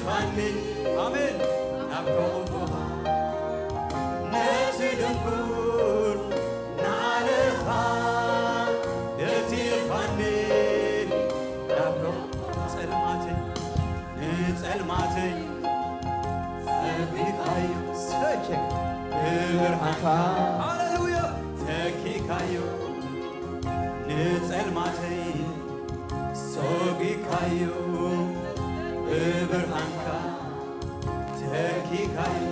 ፋኒ ኣሜን ናብ ሕቑፍኻ ነቲ ድንቁር ንዓለኻ እቲ ፋኒ ናብ ሕቑፍኻ ጸልማተይ ንጸልማተይ ሰቢኻዮ ሰጀ ብብርሃንካ ሃሌሉያ ተኪካዮ ንጸልማተይ ሶጊካዮ ብብርሃንካ ተኪካዮ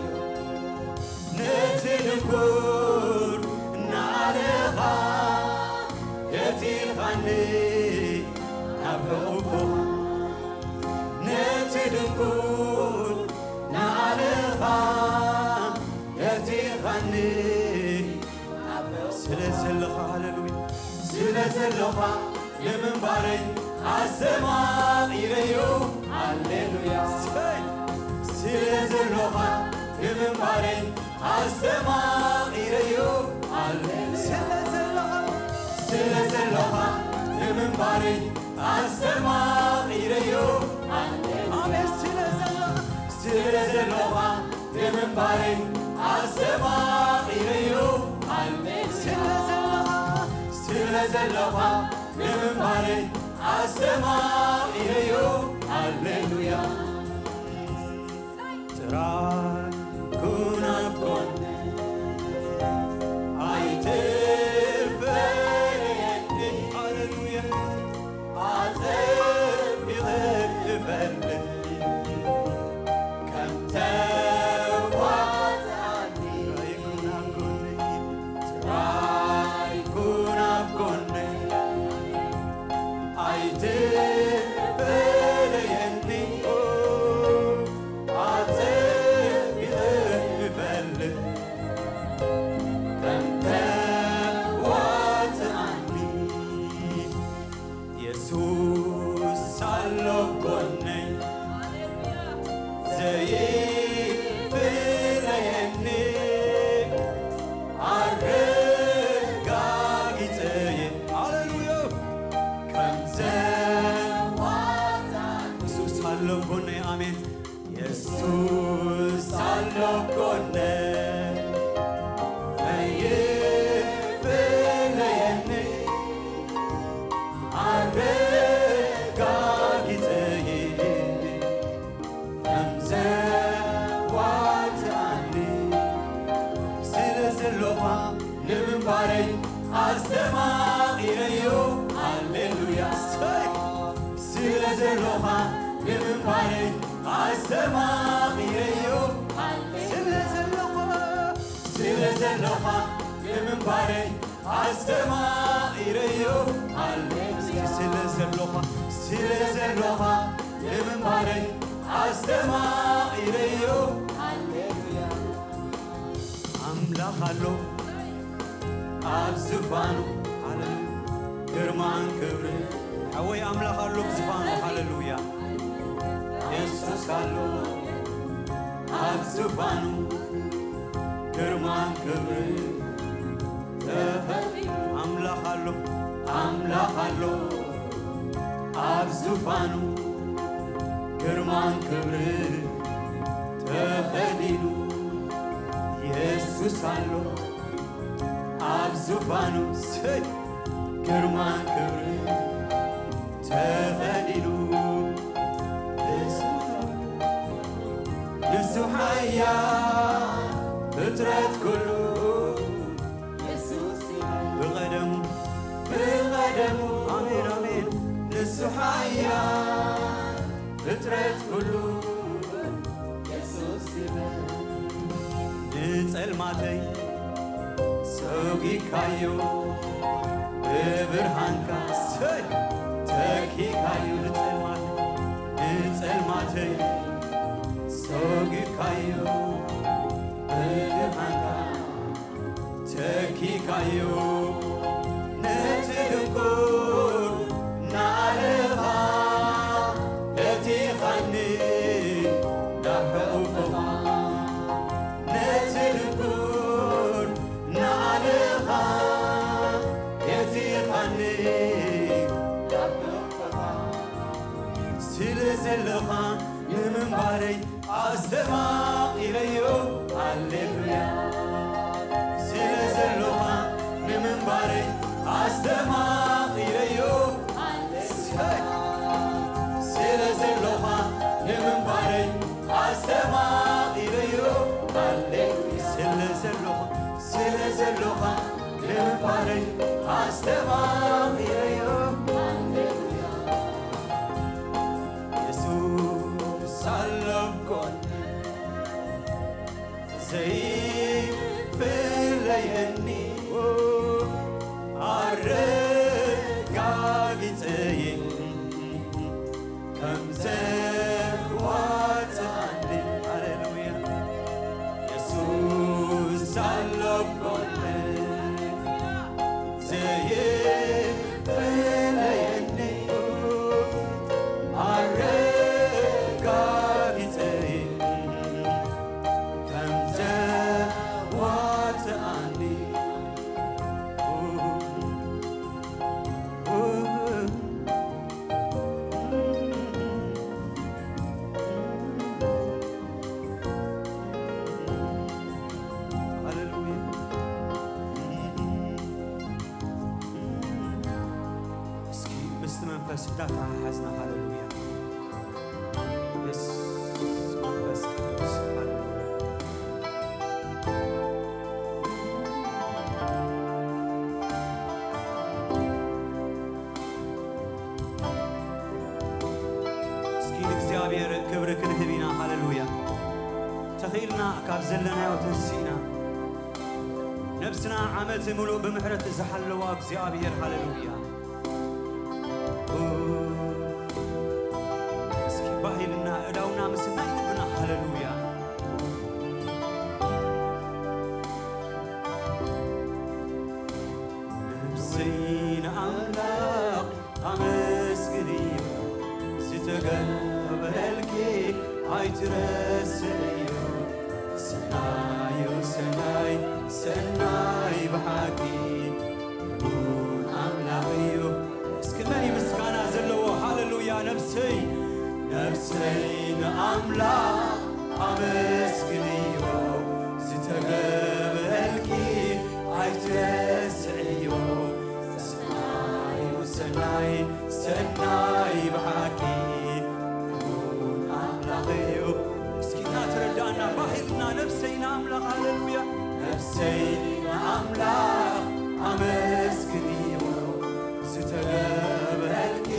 ነቲ ድንቁር እናለኻ የቲኻኒ ናብ ሕቑፍኻ ነቲ ድንቁር እናለኻ የቲኻኒ ስለ ዘለኻ ሃሌሉያ ስለ ዘለኻ ንምንባረይ ኣስተማቒረዮ ሃሌሉያ ስለ ዘለኻ ንምንባረይ ኣስተማቒረዮ ሃሌሉያ ስለ ዘለኻ ስለ ዘለኻ ንምንባረይ ኣስተማቒረዮ ሃሌሉያ ኣሜን ስለ ዘለኻ ስለ ዘለኻ ንምንባረይ ኣስተማቒረዮ ሃሌሉያ ስለ ዘለኻ ስለ ዘለኻ ንምንባረይ ኣስተማቒረዮ ሃሌሉያ ጥራይ ኩን ኣብ ጎነይ ኣይትፈለየኒ ሃሌሉያ ኣጸቢቐ እፈልጥ ከም ተዋጽኣኒ ጥራይ ኩን ኣብ ጎነይ ኣይትፈለየኒ ኣጸቢቐ እፈልጥ ከም ተዋጽኣኒ የሱስ ኣሎ ጎነይ ዘይፍለየኒ ኣረጋጊጸየ ሃሌሉያ ከም ዘዋዛ የሱስ ኣሎ ጎነይ ኣሜን የሱስ ኣሎ ጎነይ ዘይፍለየኒ ኣረጋጊጸይ ከም ዘዋጽኣኒ ስለ ዘሎኻ ንምንባረይ ኣስተማቒረዮ ሃሌሉያ ስለ ዘሎኻ ንምንባረይ ኣስተማቒረዮ ስለ ዘሎኻ ስለ ዘሎኻ ንምንባረይ ኣስተማቒረዮ ሃሌ እስኪ ስለ ዘሎኻ ስለ ዘሎኻ ንምንባረይ ኣስተማቒረዮ ሃሌሉያ ኣምላኽ ኣሎ ኣብ ዝፋኑ ሃሌሉያ ግርማን ክብርን ሓወይ ኣምላኽ ኣሎ ኣብ ዝፋኑ ሃሌሉያ የሱስ ኣሎ ኣብ ዝፋኑ ግርማን ክብርን ኣምላኽ ኣሎ ኣምላኽ ኣሎ ኣብ ዙፋኑ ግርማን ክብርን ተኸዲኑ የሱስ ኣሎ ኣብ ዙፋኑ ስይ ግርማን ክብርን ተኸዲኑ ንሱ ሓያል ፍጥረት ኩሉ ብቐደሙ ብቐደሙ ኣሜን ኣሜን ንሱ ሓያል ፍጥረት ኩሉ ንጸልማተይ ሰጒግካዮ ብብርሃንካ ሰይ ተኪካዮ ንጸልማተይ ንጸልማተይ ሰጒግካዮ ብብርሃንካ ተኪካዮ ነቲ ድንቁር ናለኻ ለቲኻኒ ናብ ሕቑፍኻ ነቲ ድንቁር ናለኻ ለቲኻኒ ናብ ሕቑፍኻ ስለ ዘለኻ ንምንባረ ኣስተማቒረዮ። ሃሌሉያ። ስለ ዘሎኻ ንምንባረይ ኣስተማቒረዮ። ሃሌሉያ። ስለ ዘሎኻ ንምንባረይ ኣስተማቒረዮ። ሃሌሉያ። ስለ ዘሎኻ፣ ስለ ዘሎኻ ንምንባረይ ኣስተማቒረዮ። ሃሌሉያ። የሱስ ኣሎ ጎነይ፣ ዘይፍለየኒ ኣረጋጊጸ እየ ከም ዘዋጽኣኒ። ሃሌሉያ። የሱስ ኣሎ ጎነይ፣ ዘይፍለየኒ ኣረጋጊጸ ከም ዘዋጽኣኒ። ሃሌሉያ። እስኪ ምስቲ መንፈስ እንዳተሓሓዝና ሃሌሉያ። የስ መንፈስ ቅዱስ ሃሌሉያ። እስኪ ንእግዚኣብሔር ክብሪ ክንህብ ኢና። ሃሌሉያ። ተኽኢልና ካብ ዘለናዮ ተንሲእና ነብስና ዓመት ምሉእ ብምሕረት ዝሓለዋ እግዚኣብሔር። ሃሌሉያ። እስኪ ባህ ኢልና እዳውና ምስናይ ልብና። ሃሌሉያ። ነብሰይ ንኣምላኽ ኣመስግንዮ፣ ዝተገብረልኪ ኣይትረስዕዮ። ሰናዩ ሰናይ፣ ሰናይ ብሓቂ እሙን ኣምላኽ እዩ። እስኪ መን እዩ ምስጋና ዘለዎ? ሃሌሉያ። ነብሰይ፣ ነብሰይ ንኣምላኽ ኣመስግንዮ፣ ዝተገብረልኪ ኣይትረስዕዮ። ሰናዩ ሰናይ፣ ሰናይ ብሓቂ እሙን ኣምላኽ እዩ። እስኪ እናተረዳእና ባህ ኢልና ነብሰይ ንኣምላኽ፣ ሃሌሉያ። ነብሰይ ንኣምላኽ ኣመስግንዮ፣ ዝተገብረልኪ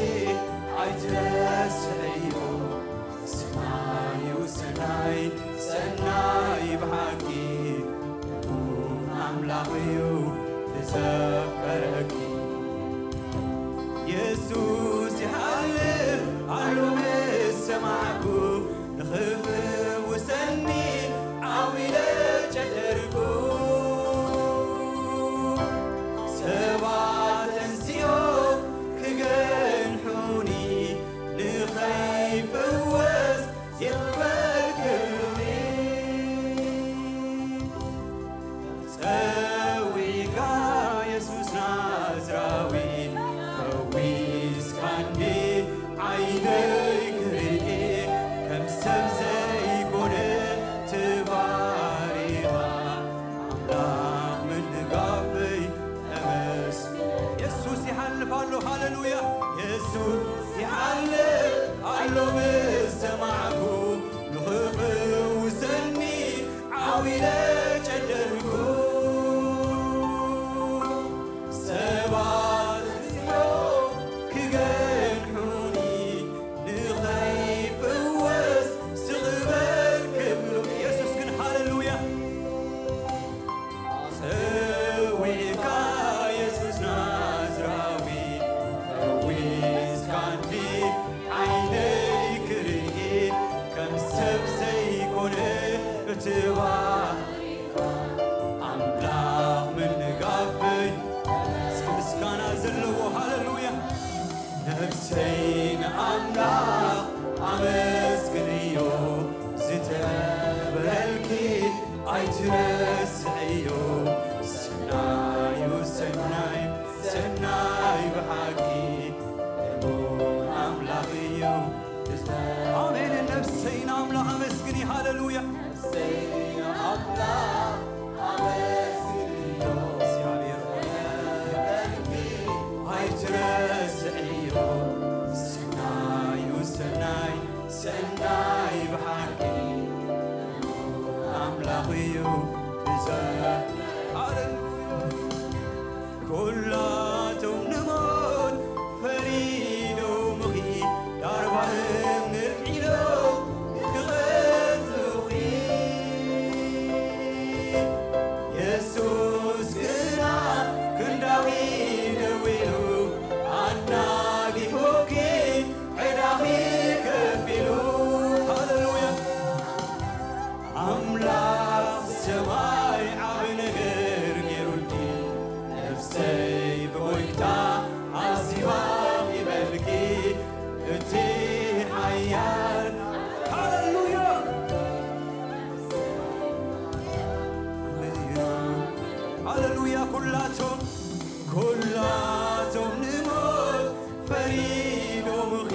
ኣይትረስዕዮ። ሰናዩ ሰናይ፣ ሰናይ ብሓቂ እሙን ኣምላኽ እዩ ዝዘከረኪ። የሱስ ይሓልፍ ኣሎ ምስ ሰማዕኩ፣ ንኽፍውሰኒ ዓው ኢለ ጨደርኩ። ሰባት ተንሲኦም ክገንሑኒ፣ ንኸይፍወስ ይቕበል ክብሪ። ጸዊዕካ የሱስ ናዝራዊ፣ ፈዊስካኒ ዓይነይ ክርኢ፣ ከም ሰብ ዘይኮነ ተባሪኻ፣ ኣምላኽ ምንጋፈይ ተመስገን። የሱስ ይሓልፍ ኣሎ፣ ሃሌሉያ። የሱስ ይሓልፍ ኣሎ ምስ ሰማዕኩ፣ ንኽፍውሰኒ ዓው ኢለ ጨደርኩ። ሰባት እዚኦም ክገንሑኒ፣ ንኸይፍወስ ስቕ በል ክብሉ። የሱስ ግን ሃሌሉያ። ጸዊዕካ የሱስ ናዝራዊ፣ ፈዊስካኒ ዓይነይ ክርኢ፣ ከም ሰብ ዘይኮነ እቲ ባሪኻ፣ ኣምላኽ ምንጋፈይ። እስኪ ምስጋና ዘለዎ ሃሌሉያ። ነብሰይ ንኣምላኽ ኣመስግንዮ፣ ዝተበልኪ ኣይትረስዕዮ። ሰናዩ ሰናይ፣ ሰናይ ብሓቂ እሙን ኣምላኽ እዩ። ኣሜን። ነብሰይ ንኣምላኽ ኣመስግኒ። ሃሌሉያ። ኩላቶም ንሞት ፈሪዶምኺ፣ ዳርባህም ንልዒሎም ክቐትሉኺ። የሱስ ግና ክንዳኺ ደው ኢሉ፣ ኣናጊፉኪ ዕዳኺ ከፊሉ። ሃሌሉያ። ኣምላኽ ሰማይ ዓቢ ነገር ገይሩልኪ፣ ነፍሰይ ብጎይታ ኣዚባ ይበልኪ፣ እቲ ሓያል። ሃሌሉያ። ሃሌሉያ። ኩላቶም ኩላቶም ንሞት ፈሪዶምኺ፣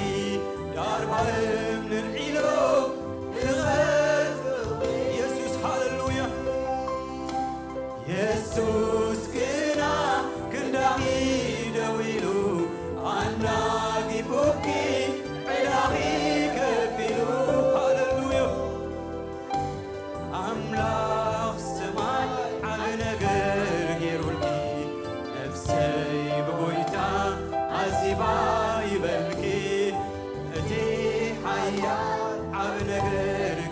ዳርባህም ንልዒሎም ክቐትሉኺ። የሱስ፣ ሃሌሉያ። የሱስ ግና ክንዳኺ ደው ኢሉ፣ ኣናጊፉኪ ዕዳኺ ከፊሉ። ሃሌሉያ። ኣምላኽ ሰማይ ዓቢ ነገር ገይሩልኪ፣ ነፍሰይ ብጎይታ ኣዚባ ይበልኪ፣ እቲ ሓያል ዓቢ ነገር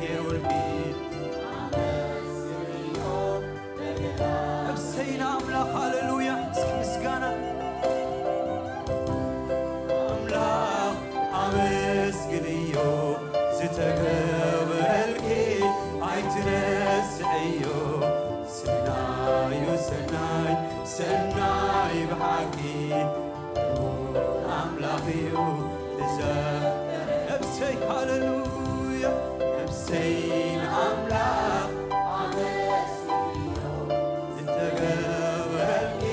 ገይሩልኪ። ነፍሰይ ንኣምላኽ፣ ሃሌሉያ። እስኪ ምስጋና ኣምላኽ ኣመስግንዮ፣ ዝተገበረልኪ ኣይትረስዕዮ። ሰናዩ ሰናይ፣ ሰናይ ብሓቂ ኣምላኽ እዩ። እዛ ነፍሰይ፣ ሃሌሉያ፣ ነፍሰይ ንኣምላኽ ኣመስግንዮ፣ ዝተገበረልኪ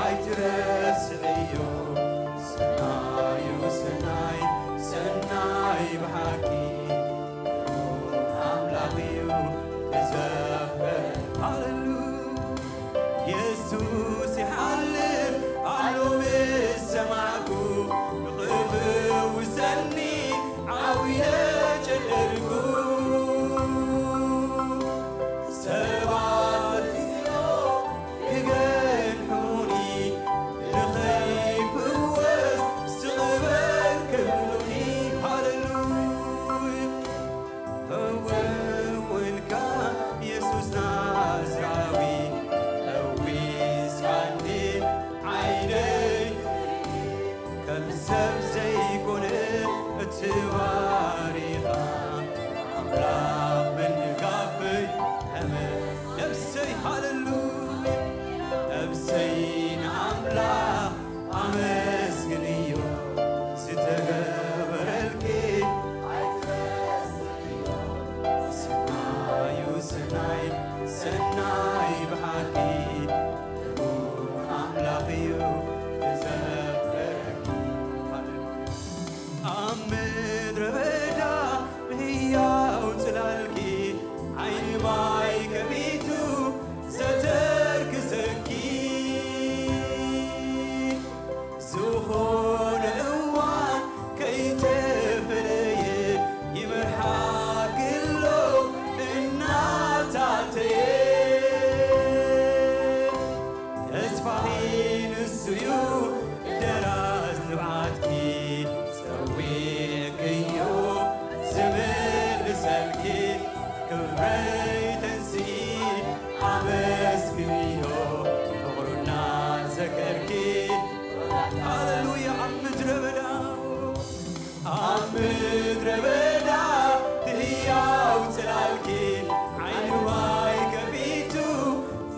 ኣይትረስዕዮ። ሰናዩ ሰናይ፣ ሰናይ ብሓቂ ኣምላኽ እዩ። ተዘፍር። ሃሌሉያ። የሱስ ይሓልፍ ኣሎ ምስ ሰማዕኩ፣ ንኽፍውሰኒ ዓው ኢለ ጨደርኩ። ሰባት እዚኦም ክገንሑኒ፣ ንኸይፍወስ ስቕ በል ክብሉኒ። ሃሌሉያ። እውውልካ የሱስ ናዝራዊ፣ ፈዊስካኒ ዓይነይ፣ ከም ሰብ ዘይኮነ እትባሪኻ ኣምላኽ ምንጋፈይ ተመ-፣ ነፍሰይ፣ ሃሌሉያ፣ ነፍሰይ ንኣምላኽ ኣመስግንዮ፣ ዝተገበረልኪ ኣይትረስዕዮ። ሰናዩ ሰናይ፣ ሰናይ ብሓቂ ኣምላኽ እዩ ዝዘፍረኪ። ኣብ ምድረ በዳ ብህያው ጽላልኪ ዓይኒ ማይ ከፊቱ ዘተርክሰኪ። ዝኾነ እዋን ከይተፈለየ ይመርሓኪ ኣሎ እናታተየ። ተስፋኺ ንሱ'ዩ ደራስ ንብዓትኪ፣ ጸዊዕክዮ ዝምልሰልኪ። ክብረይ ተንስኢ ኣመስግንዮ፣ ፍቕሩ እናዘከርኪ። ሃሌሉያ። ኣብ ምድረ በዳ፣ ኣብ ምድረ በዳ ህያው ጽላልኪ፣ ዓይኒ ማይ ከፊቱ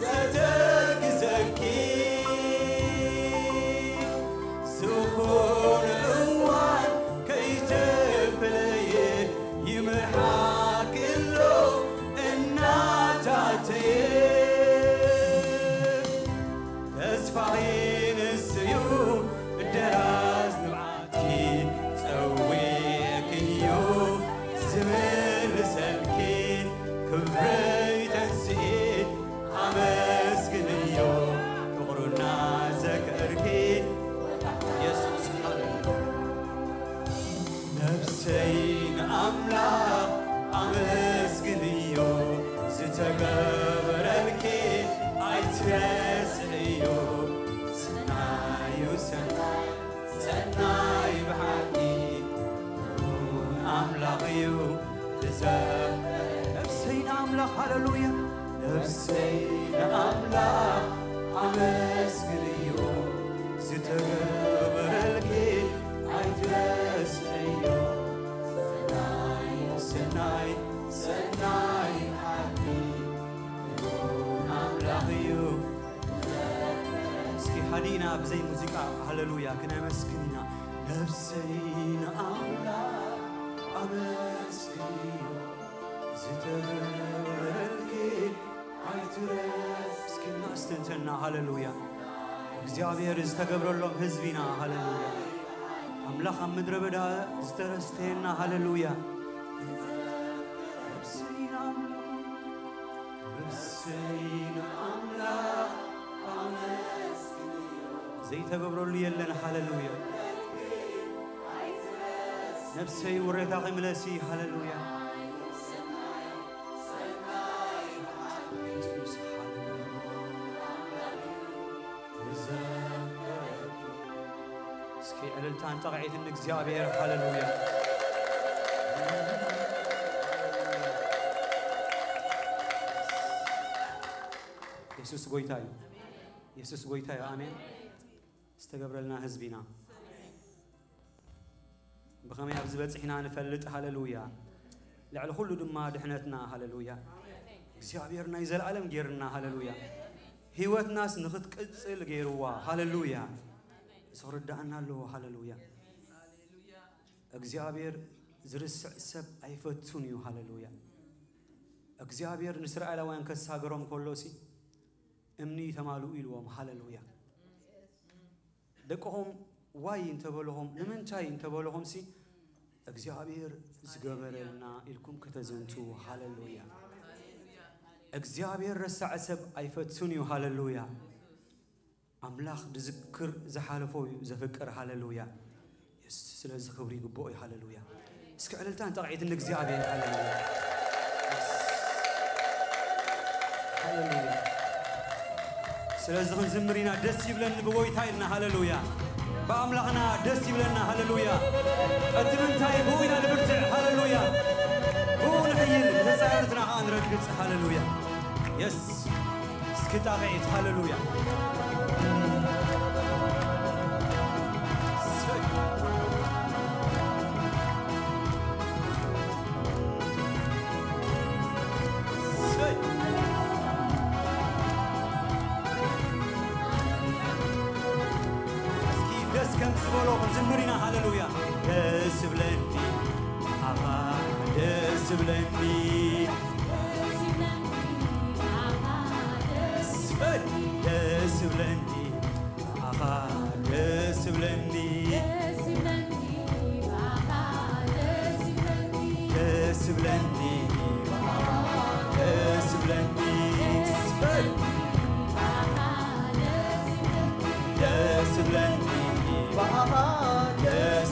ዘተርክሰኪ። ዝኾነ እዋን ከይተፈለየ ይመርሓኪ ኣሎ እናታተየ። ተስፋኺ ንሱ'ዩ ደራስ ንብዓትኪ፣ ጸዊዕክዮ ዝምልሰልኪ። ክብረይ ተንስኢ ኣመስግንዮ፣ ፍቕሩ እናዘከርኪ። የሱስ፣ ሃሌሉያ። ነፍሰይ ንኣምላኽ ኣመስግንዮ፣ ዝተገበረልኪ ሃሌሉያ። ነፍሰይ ንኣምላኽ ኣመስግንዮ፣ ዝተገበረልኪ ኣይትረስዕዮ። ሰናይ፣ ሰናይ፣ ሰናይ ዓዲ ኣምላኽ እዩ። እስኪ ሃዲእና ብዘይ ሙዚቃ ሃሌሉያ ክነመስግን ኢና። ነፍሰይ ንኣምላኽ ኣመስግንዮ፣ ዝተገበረልኪ ኣይትረስ። እስኪ እናስተንተና ሃሌሉያ። እግዚኣብሔር ዝተገብረሎም ህዝቢ ኢና ሃሌሉያ። ኣምላኽ ኣብ ምድረ በዳ ዝተረስተየና ሃሌሉያ። ነፍሰይ ንኣምላኽ፣ ነፍሰይ ንኣምላኽ ኣመስግንዮ። ዘይተገብረሉ የለን ሃሌሉያ። ነፍሰይ ውሬታኺ ምለሲ ሃሌሉያ። የሱስ ሃሌሉያ። እስኪ ዕልልታን ጣቕዒትን ንእግዚኣብሔር ሃሌሉያ። የሱስ ጎይታ እዩ። የሱስ ጎይታ እዩ። ኣሜን። ዝተገብረልና ህዝቢ ኢና። ብኸመይ ኣብዚ በጺሕና ንፈልጥ። ሃሌሉያ። ልዕሊ ኩሉ ድማ ድሕነትና። ሃሌሉያ። እግዚኣብሔር ናይ ዘለኣለም ጌርና። ሃሌሉያ። ህይወትናስ ንኽትቅጽል ገይርዋ። ሃሌሉያ። እዚ ክርዳኣና ኣለዎ። ሃሌሉያ። እግዚኣብሔር ዝርስዕ ሰብ ኣይፈቱን እዩ። ሃሌሉያ። እግዚኣብሔር ንእስራኤላውያን ከሳገሮም ከሎሲ እምኒ ተማልኡ ኢልዎም። ሃሌሉያ። ደቅኹም ዋይ እንተበልኹም፣ ንምንታይ እንተበልኹም ሲ እግዚኣብሔር ዝገበረልና ኢልኩም ከተዘንቱ። ሃሌሉያ። እግዚኣብሔር ረሳዐ ሰብ ኣይፈትሱን እዩ። ሃሌሉያ። ኣምላኽ ዝዝክር ዝሓለፎ እዩ ዘፍቅር። ሃሌሉያ። የስ ስለዚ ክብሪ ይግብኦ እዩ። ሃሌሉያ። እስኪ ዕልልታን ጣቕዒትን ንእግዚኣብሔር። ሃሌሉያ። ሃሌሉያ። ስለዚ ክንዝምር ኢና። ደስ ይብለኒ ብጎይታ ኢልና። ሃሌሉያ። ብኣምላኽና ደስ ይብለና። ሃሌሉያ። እቲ ምንታይ ብኡ ኢና ንብርትዕ። ሃሌሉያ። ብኡ ንሕይል፣ ንተጻረርትና ኸዓ ንረግጽ። ሃሌሉያ። የስ እስኪ ጣቕዒት። ሃሌሉያ። እስኪ ደስ ከም ዝበሎ ክንዝምር ኢና። ሃሌሉያ። ደስ ይብለኒ ኣኻ፣ ደስ ይብለኒ፣ ደስ ይብለኒ ኣኻ፣ ደስ ይብለኒ፣ ደስ ይብለኒ፣ ደስ ይብለኒ፣ ደስ ይብለኒ፣ ደስ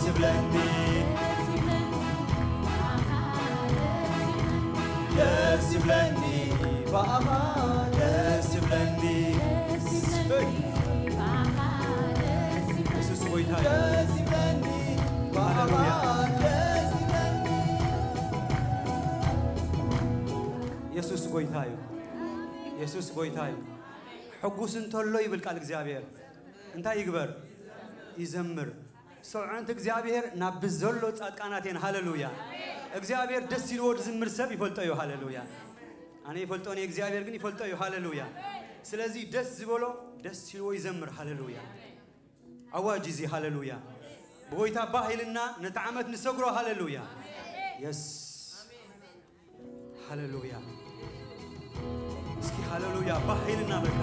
ይብለኒ፣ ደስ ይብለኒ፣ ደስ ይብለኒ። የሱስ ጎይታ እዩ። ደስ ይብለኒ፣ ሃሌሉያ። ደስ ይብለኒ። የሱስ ጎይታ እዩ። የሱስ ጎይታ እዩ። ሕጉስ እንተሎ ይብል ቃል እግዚኣብሔር እንታይ ይግበር? ይዘምር። ሰውዕንቲ እግዚኣብሔር ናብ ዘሎ ጻድቃናት እየን። ሃሌሉያ። እግዚኣብሔር ደስ ኢልዎ ዝዝምር ሰብ ይፈልጦ እዩ። ሃሌሉያ። ኣነ ይፈልጦ እኔ፣ እግዚኣብሔር ግን ይፈልጦ እዩ። ሃሌሉያ። ስለዚ ደስ ዝበሎ ደስ ኢልዎ ይዘምር። ሃሌሉያ። ኣዋጅ እዚ። ሃሌሉያ። ብጎይታ ባህ ኢልና ነቲ ዓመት ንሰግሮ። ሃሌሉያ። የስ ሃሌሉያ። እስኪ ሃሌሉያ ባህ ኢልና በቃ።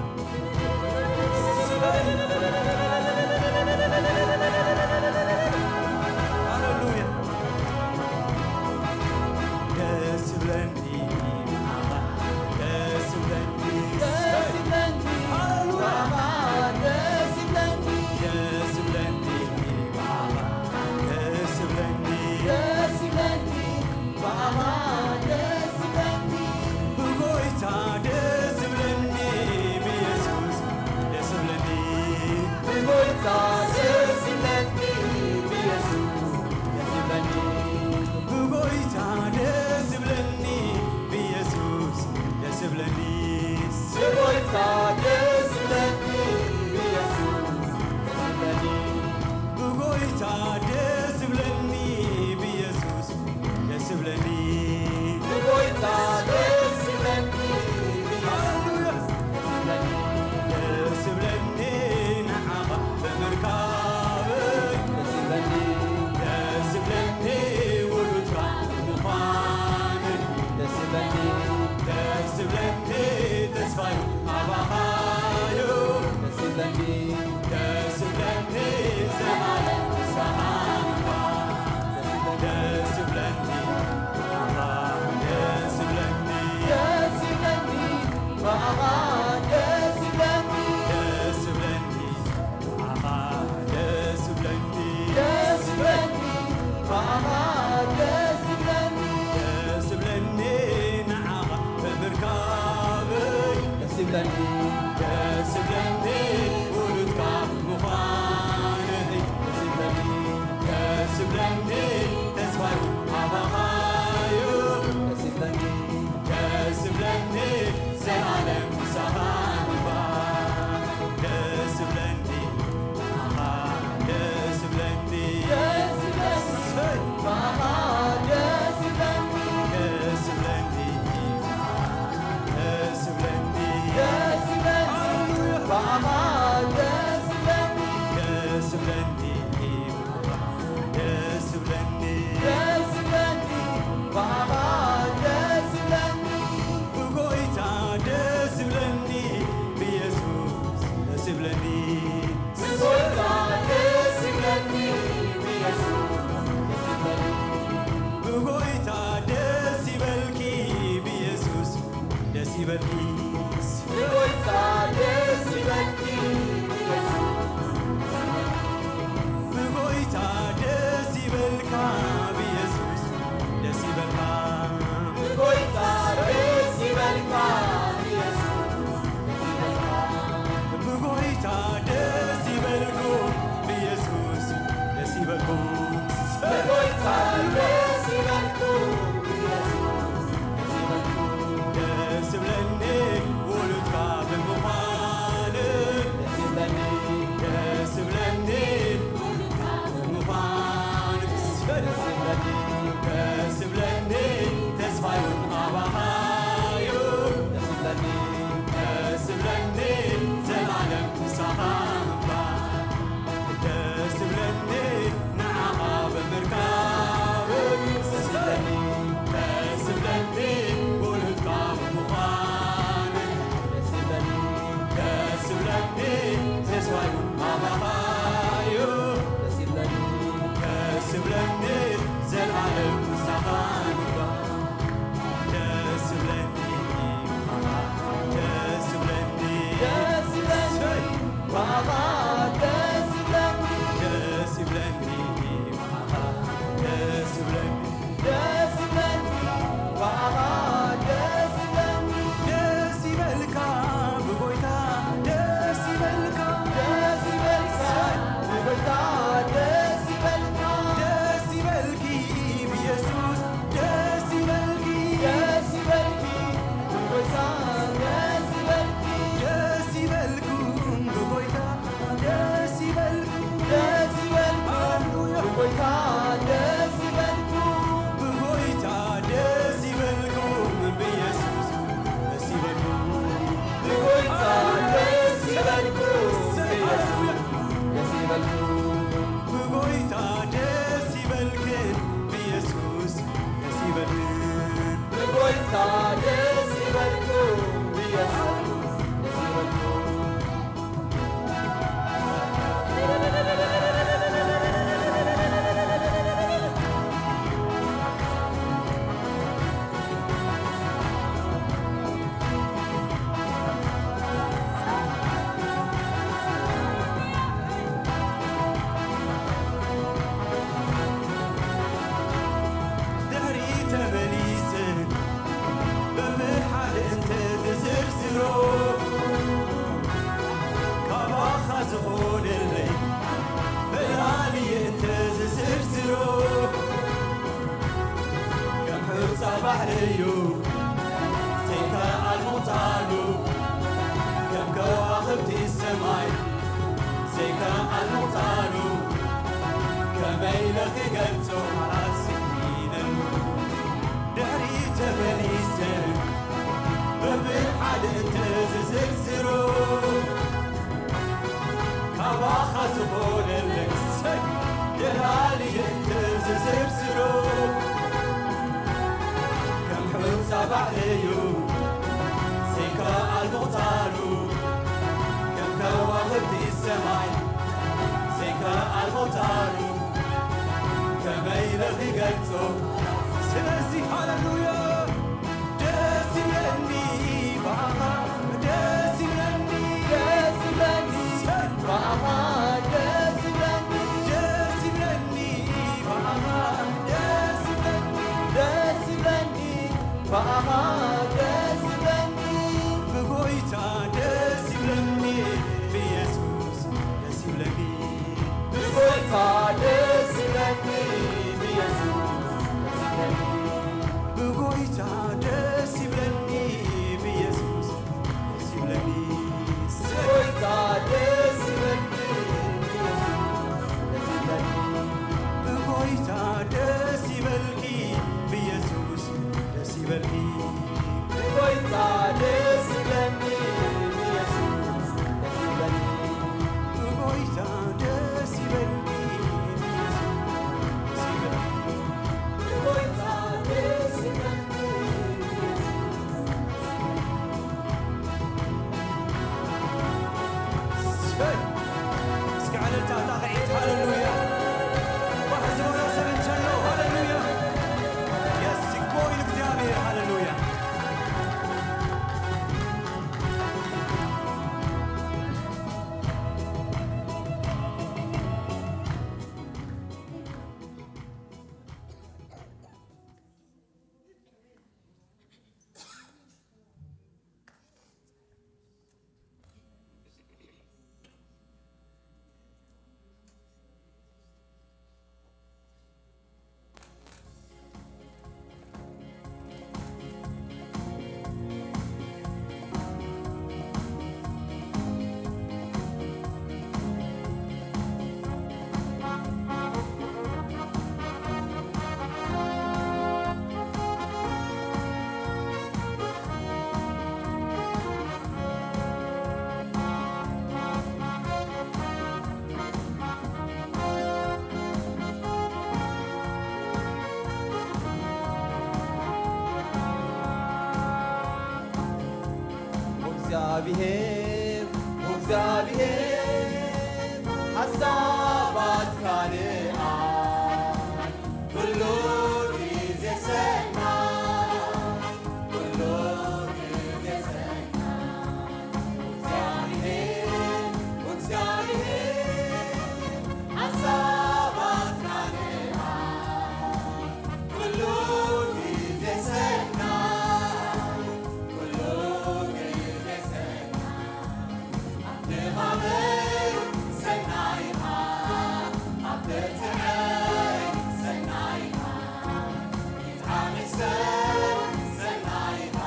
ሃሌሉያ። ደስ ይብለኒ፣ ደስ ይብለኒ፣ ደስ ይብለኒ፣ ሃሌሉያ። ደስ ይብለኒ፣ ደስ ይብለኒ፣ ደስ ይብለኒ፣ ደስ ይብለኒ። ብኣኻ ደስ ይብለኒ፣ ብጎይታ ደስ ይብለኒ፣ ብየሱስ ደስ ይብለኒ። ብጎይታ ደስ እዩ ዘይከኣል ምቕጻሉ፣ ከም ከዋኽብቲ ሰማይ ዘይከኣል ምቕጻሉ፣ ከመይ ኢለ ክገልጾ ኣስኢነሉ። ድሕሪ ተመሊሰ ብብሓደ እንተዝዝርዝሮ፣ ካባኻ ዝኾነለይ ሰይ ደላልየ እንተዝዝርዝሮ፣ ከም ሑጻ ባሕሪ እዩ ዘይከኣል ምቕጻሉ፣ ከም ከዋኽብቲ ሰማይ ዘይከኣል ምቕጻሉ፣ ከመይ ኢለ ክገልጾ? ስለዚ ሃሌሉያ ደስ ይብለኒ ብኣኻ፣ ደስ ይብለኒ፣ ደስ ይብለኒ ብኣኻ፣ ደስ ይብለኒ፣ ደስ ይብለኒ ብኣኻ፣ ደስ ይብለኒ፣ ደስ ይብለኒ ብኣኻ፣ ደስ ይብለኒ ብጎይታ፣ ደስ ይብለኒ ብየሱስ፣ ደስ ይብለኒ ብጎይታ፣ ደስ ይብለኒ ብየሱስ፣ ደስ ይብለኒ ብጎይታ፣ ደስ ይብለኒ ብየሱስ፣ ደስ ይብለኒ ብጎይታ፣ ደስ ይብለኒ ብየሱስ፣ ደስ ይብለኒ ብጎይታ፣ ደስ ይበልኪ ብየሱስ፣ ደስ ይበልኪ ብጎይታ፣ ደስ ይብለኒ ብየሱስ፣ ደስ ይብለኒ ብጎይታ፣ ደስ ይበልኪ ብየሱስ፣ ደስ ይበልኪ ብጎይታ፣ ደስ ይበልኪ ብየሱስ። እስከ ዕልልታ ጣቕዒት፣ ሃሌሉያ። ባህ ዝበሎ ሰብ እንተሎ፣ ሃሌሉያ። የስ፣ ይግባኦ ንእግዚኣብሔር፣ ሃሌሉያ። እግዚኣብሔር፣ እግዚኣብሔር፣ ሓሳባትካ ንኣይ ኩሉ ግዜ ሰናይ፣ ኩሉ ግዜ ሰናይ። እግዚኣብሔር፣ እግዚኣብሔር፣ ሓሳባትካ ንኣይ ኩሉ ግዜ ሰናይ፣ ኩሉ ግዜ ሰናይ። ኣብ ድኻመይ ሰናይ ኢኻ፣ ኣብ ብርትዐይ ሰናይ ኢኻ። ጌታ ይመስገን ሰናይ ኢኻ።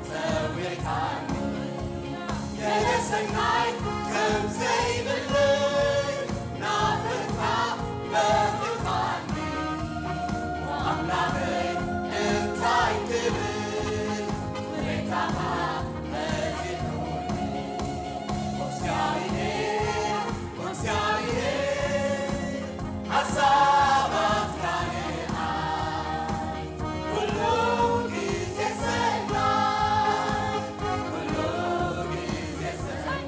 ጸዊዕካኒ፣ ገለ ሰናይ ከም ዘይብለይ ናፍቕካ በቒዕካኒ። ኣምላኸይ እንታይ ክብል፣ ውለታኻ በዚሑኒ። እግዚኣብሔር፣ እግዚኣብሔር፣ ሓሳባትካ ንዓይ ኩሉ ግዜ ሰናይ፣ ኩሉ ግዜ ሰናይ።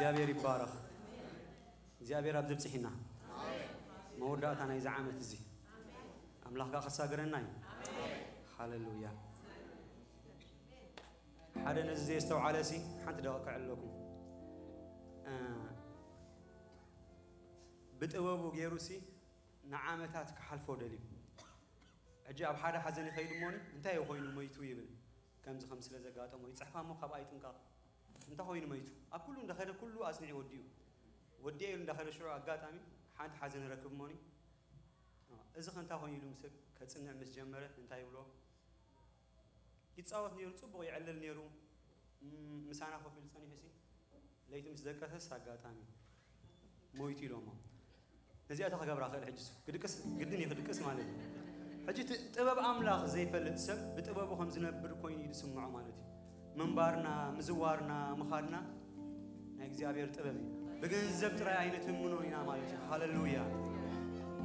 እግዚኣብሔር ይባረኽ። እግዚኣብሔር ኣብ ዘብጽሒና መወዳእታ ናይዚ ዓመት እዚ ኣምላኽ ከሳግረና እዩ። ሃሌሉያ። ሓደ ነዚ ዘየስተውዓለ ሲ ሓንቲ ደቂቕ ከዕልለኩም። እ፣ ብጥበቡ ገይሩ ሲ ንዓመታት ክሓልፎ ደልዩ። ሕጂ ኣብ ሓደ ሓዘን ይኸይድ እሞኒ እንታይ እዩ ኮይኑ መይቱ ይብል። ከምዚ ከም ስለ ዘጋጠሞ ይጽሕፋ እሞ ካብኣ ይጥንቀቕ። እንታይ ኮይኑ መይቱ? ኣብ ኩሉ እንዳኸደ ኩሉ ኣጽኒዑ ወዲኡ። ወዲኤ ኢሉ እንዳኸደ ሽዑ ኣጋጣሚ ሓንቲ ሓዘን ረክብ እሞኒ። እዚ ከ እንታይ ኮይኑ ኢሉ ምስ ከጽንዕ ምስ ጀመረ እንታይ ይብሎ? ይጻወት ነይሩ፣ ጽቡቕ ይዕልል ነይሩ። ም-፣ ምሳና ኮፍ ኢሉ ጸኒሑ ሲ ለይቲ ምስ ደቀሰስ ኣጋጣሚ ሞይቱ ኢሎሞ። ነዚኣ ተኸገብራ ክእል ሕጂ እሱ ክድቅስ ግድን እዩ ክድቅስ ማለት እዩ። ሕጂ እቲ ጥበብ ኣምላኽ ዘይፈልጥ ሰብ ብጥበቡ ከም ዝነብር ኮይኑ እዩ ዝስምዖ ማለት እዩ። ምንባርና፣ ምዝዋርና፣ ምኻድና ናይ እግዚኣብሔር ጥበብ እዩ። ብገንዘብ ጥራይ ኣይንትምኖን ኢና ማለት እዩ። ሃሌሉያ።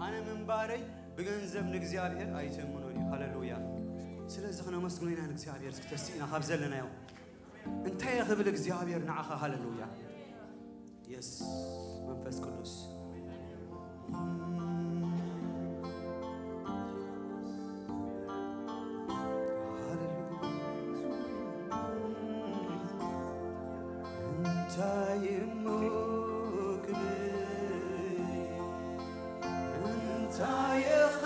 ኣነ ምንባረይ ብገንዘብ ንእግዚኣብሔር ኣይትምኖን እዩ። ሃሌሉያ። ስለዚ ክነመስግኖ ኢና ንእግዚኣብሔር እስኪ ተስኢና ካብ ዘለናዮ። እንታይ እየ ክብል እግዚኣብሔር ንዓኻ? ሃሌሉያ። የስ መንፈስ ቅዱስ። እንታይ እሞ ክብል፣ እንታይ እኸ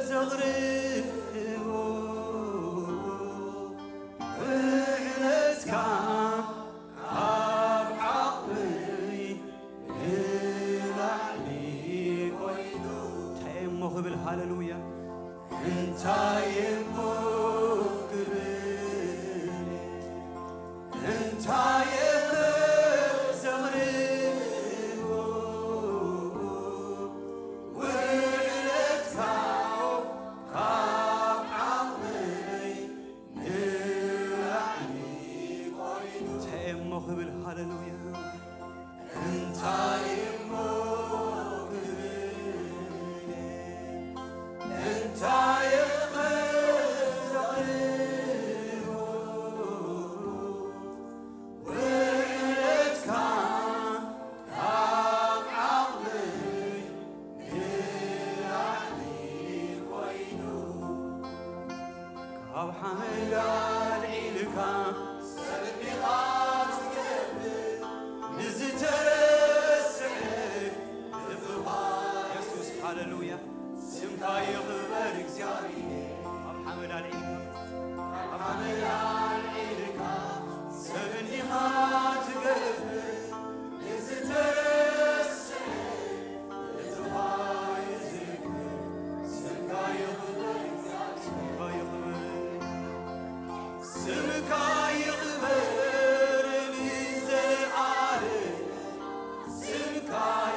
ዘቕርቦ፣ ውዕለትካ ኣብ ዓቕመይ ንላዕሊ ኮይኑ። እንታይ እሞ ክብል፣ ሃሌሉያ። እንታይ እሞ ክብል፣ እንታይ እሞ ዘቕርቦ፣ ውዕለትካ ካብ ዓቕመይ ንላዕሊ ኮይኑ። እንታይ እሞ ክብል፣ ሃሌሉያ። እንታይ እሞ ክብል፣ እንታይ እሞ ዘቕርቦ፣ ውዕለትካ ካብ ዓቕመይ ንላዕሊ ኮይኑ። ካብ ሓመድ ኣልዒልካ ሰብ እንዲኻ ትገብር፣ ንዝተረስዐ ልብኻ። የሱስ፣ ሃሌሉያ። ስምካ ይኽበር እግዚኣብሔር። ካብ ሓመድ ኣልዒልካ፣ ካብ ሓመድ ኣልዒልካ ሰብ እንዲኻ ትገብር፣ ንዝተረስዐ ልብኻ ይዝክር። ስምካ ይኽበር እግዚኣብሔር። ስምካ ይኽበር። ስምካ ይኽበር ንዘለዓለም። ስምካ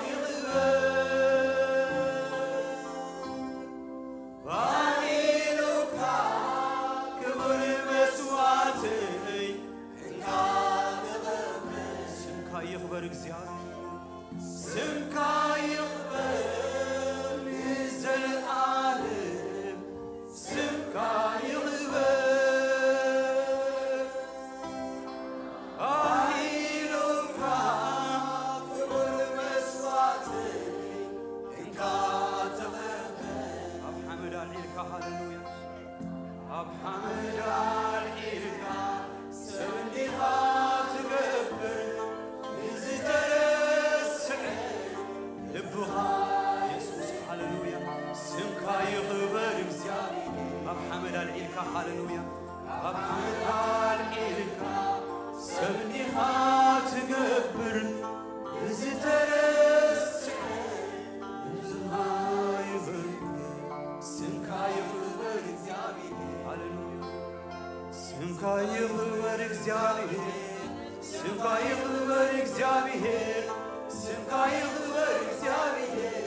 ይኽበር። ባሪሉካ ክቡር መስዋዕተይ እንካ ተቐበል። ስምካ ይኽበር እግዚኣብሔር። ስምካ ይኽበር ንዘለዓለም። ስምካ ይኽበር። ባሪሉካ ክቡር መስዋዕተይ እንካ ተቐበል። ኣብ ሓመድ ኣልዒልካ፣ ሃሌሉያ። ኣብ ሓመድ ኣልዒልካ ሰብ እንዲኻ ትገብር፣ ንዝተረስዐ ልብኻ የሱስ፣ ሃሌሉያ። ስምካ ይኽበር እግዚኣብሔር። ኣብ ሓመድ ኣልዒልካ፣ ሃሌሉያ። ኣብ ሓመድ ኣልዒልካ ሰብ እንዲኻ ትገብር፣ ንዝተረስዐ ልብኻ ይኽበር። ስምካ ይኽበር እግዚኣብሔር። ሃሌሉያ። ስምካ ይኽበር እግዚኣብሔር። ስምካ ይኽበር እግዚኣብሔር። ስምካ ይኽበር እግዚኣብሔር።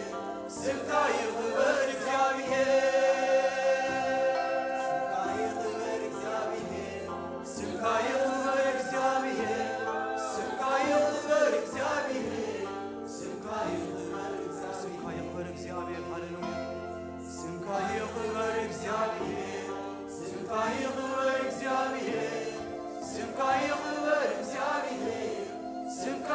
ስምካ ይኽበር እግዚኣብሔር። ስምካ ይኽበር እግዚኣብሔር። ስምካ ይኽበር እግዚኣብሔር። ስምካ ይኽበር እግዚኣብሔር። ስምካ ይኽበር እግዚኣብሔር። ስምካ ይኽበር እግዚኣብሔር። ሃሌሉያ። ስምካ ይኽበር እግዚኣብሔር። ስምካ ይኽበር እግዚኣብሔር። ስምካ ይኽበር እግዚኣብሔር። ስምካ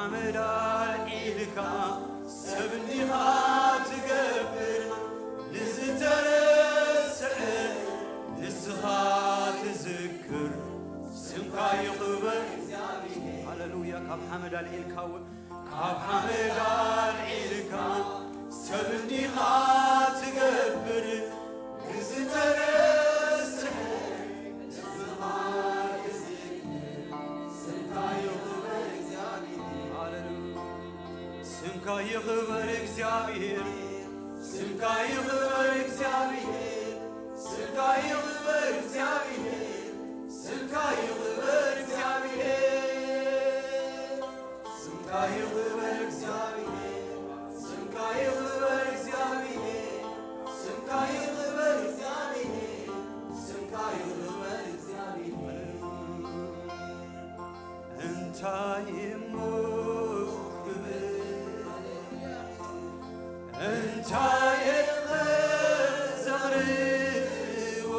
ሓመድ ኣልዒልካ ሰብ እንዲኻ ትገብር፣ ንዝተረስዐ ንስኻ ትዝክር። ስምካ ይኽበር እግዚኣብሔር። ሃሌሉያ። ካብ ሓመድ ኣልዒልካ እውን፣ ካብ ሓመድ ኣልዒልካ ሰብ እንዲኻ ትገብር፣ ንዝተረስዐ ንስኻ ትዝክር። ስምካ ይኽበር እግዚኣብሔር። ሃሌሉያ። ስምካ ይኽበር እግዚኣብሔር። ስምካ ይኽበር እግዚኣብሔር። ስምካ ይኽበር እግዚኣብሔር። ስምካ ይኽበር እግዚኣብሔር። ስምካ ይኽበር እግዚኣብሔር። ስምካ ይኽበር እግዚኣብሔር። ስምካ ይኽበር እግዚኣብሔር። ስምካ ይኽበር እግዚኣብሔር። እንታይ እሞ ክብል፣ እንታይ እየ ዘቕርቦ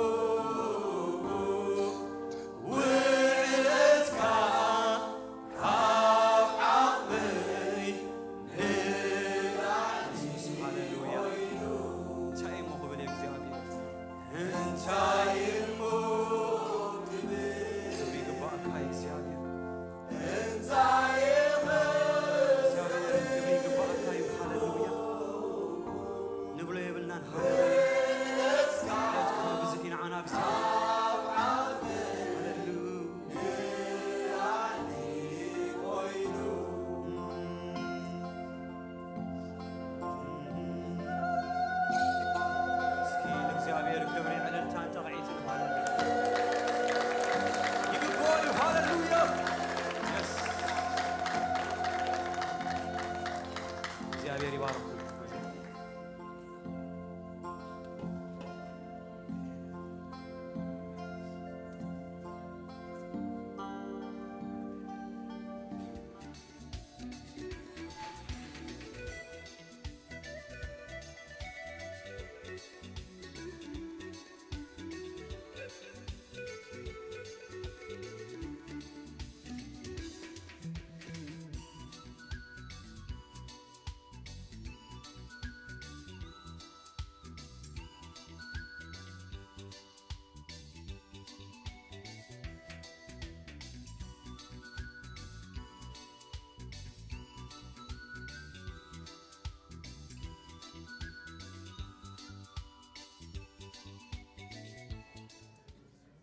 ውዕለትካ ካብ ዓቕመይ ንላዕሊ። ሃሌሉያ። እንታይ እሞ ክብል እግዚኣብሔር። እንታይ እሞ ክብል። ክብሪ ይግባእካ እግዚኣብሔር። እንታይ እሞ እግዚኣብሔር ክብሪ ይግባእካ እዩ። ሃሌሉያ። ንብሎ የብልናን። ሃሌሉያ። ክብሪ ብዝሒ ንዓና እግዚኣብሔር። ሃሌሉያ። እስኪ ንእግዚኣብሔር ክብሪ ዕልልታን ጣቕዒትን ሃሌሉያ ይግብኦ እዩ። ሃሌሉያ። የስ። እግዚኣብሔር ይባርኩም።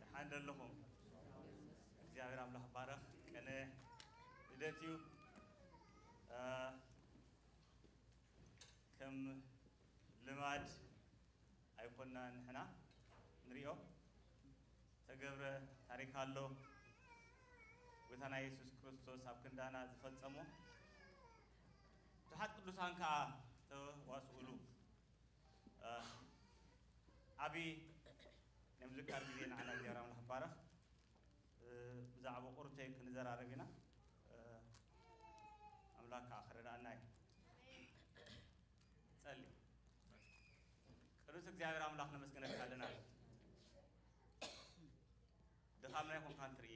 ደሓን ዶ ኣለኹም? እግዚኣብሔር ኣምላኽ ባረኽ። ቀነ ልደት እዩ። እ፣ ከም ልማድ ኣይኮናን ንሕና ንሪኦ። ተገብረ ታሪክ ኣሎ። ጎይታና የሱስ ክርስቶስ ኣብ ክንዳና ዝፈጸሞ ብዙሓት ቅዱሳን ከኣ ተዋስኡሉ። እ፣ ዓቢ ናይ ምዝካር ግዜ ንዓና እግዚኣብሔር ኣምላኽ ባረኽ። እ፣ ብዛዕባ ቁርተይ ክንዘራረብ ኢና። እ፣ ኣምላኽ ከኣ ክረድኣና እዩ። ጸሊ። ቅዱስ እግዚኣብሔር ኣምላኽ ነመስግነካ ኣለና። ድኻምና ኣይኮንካን ትርኢ።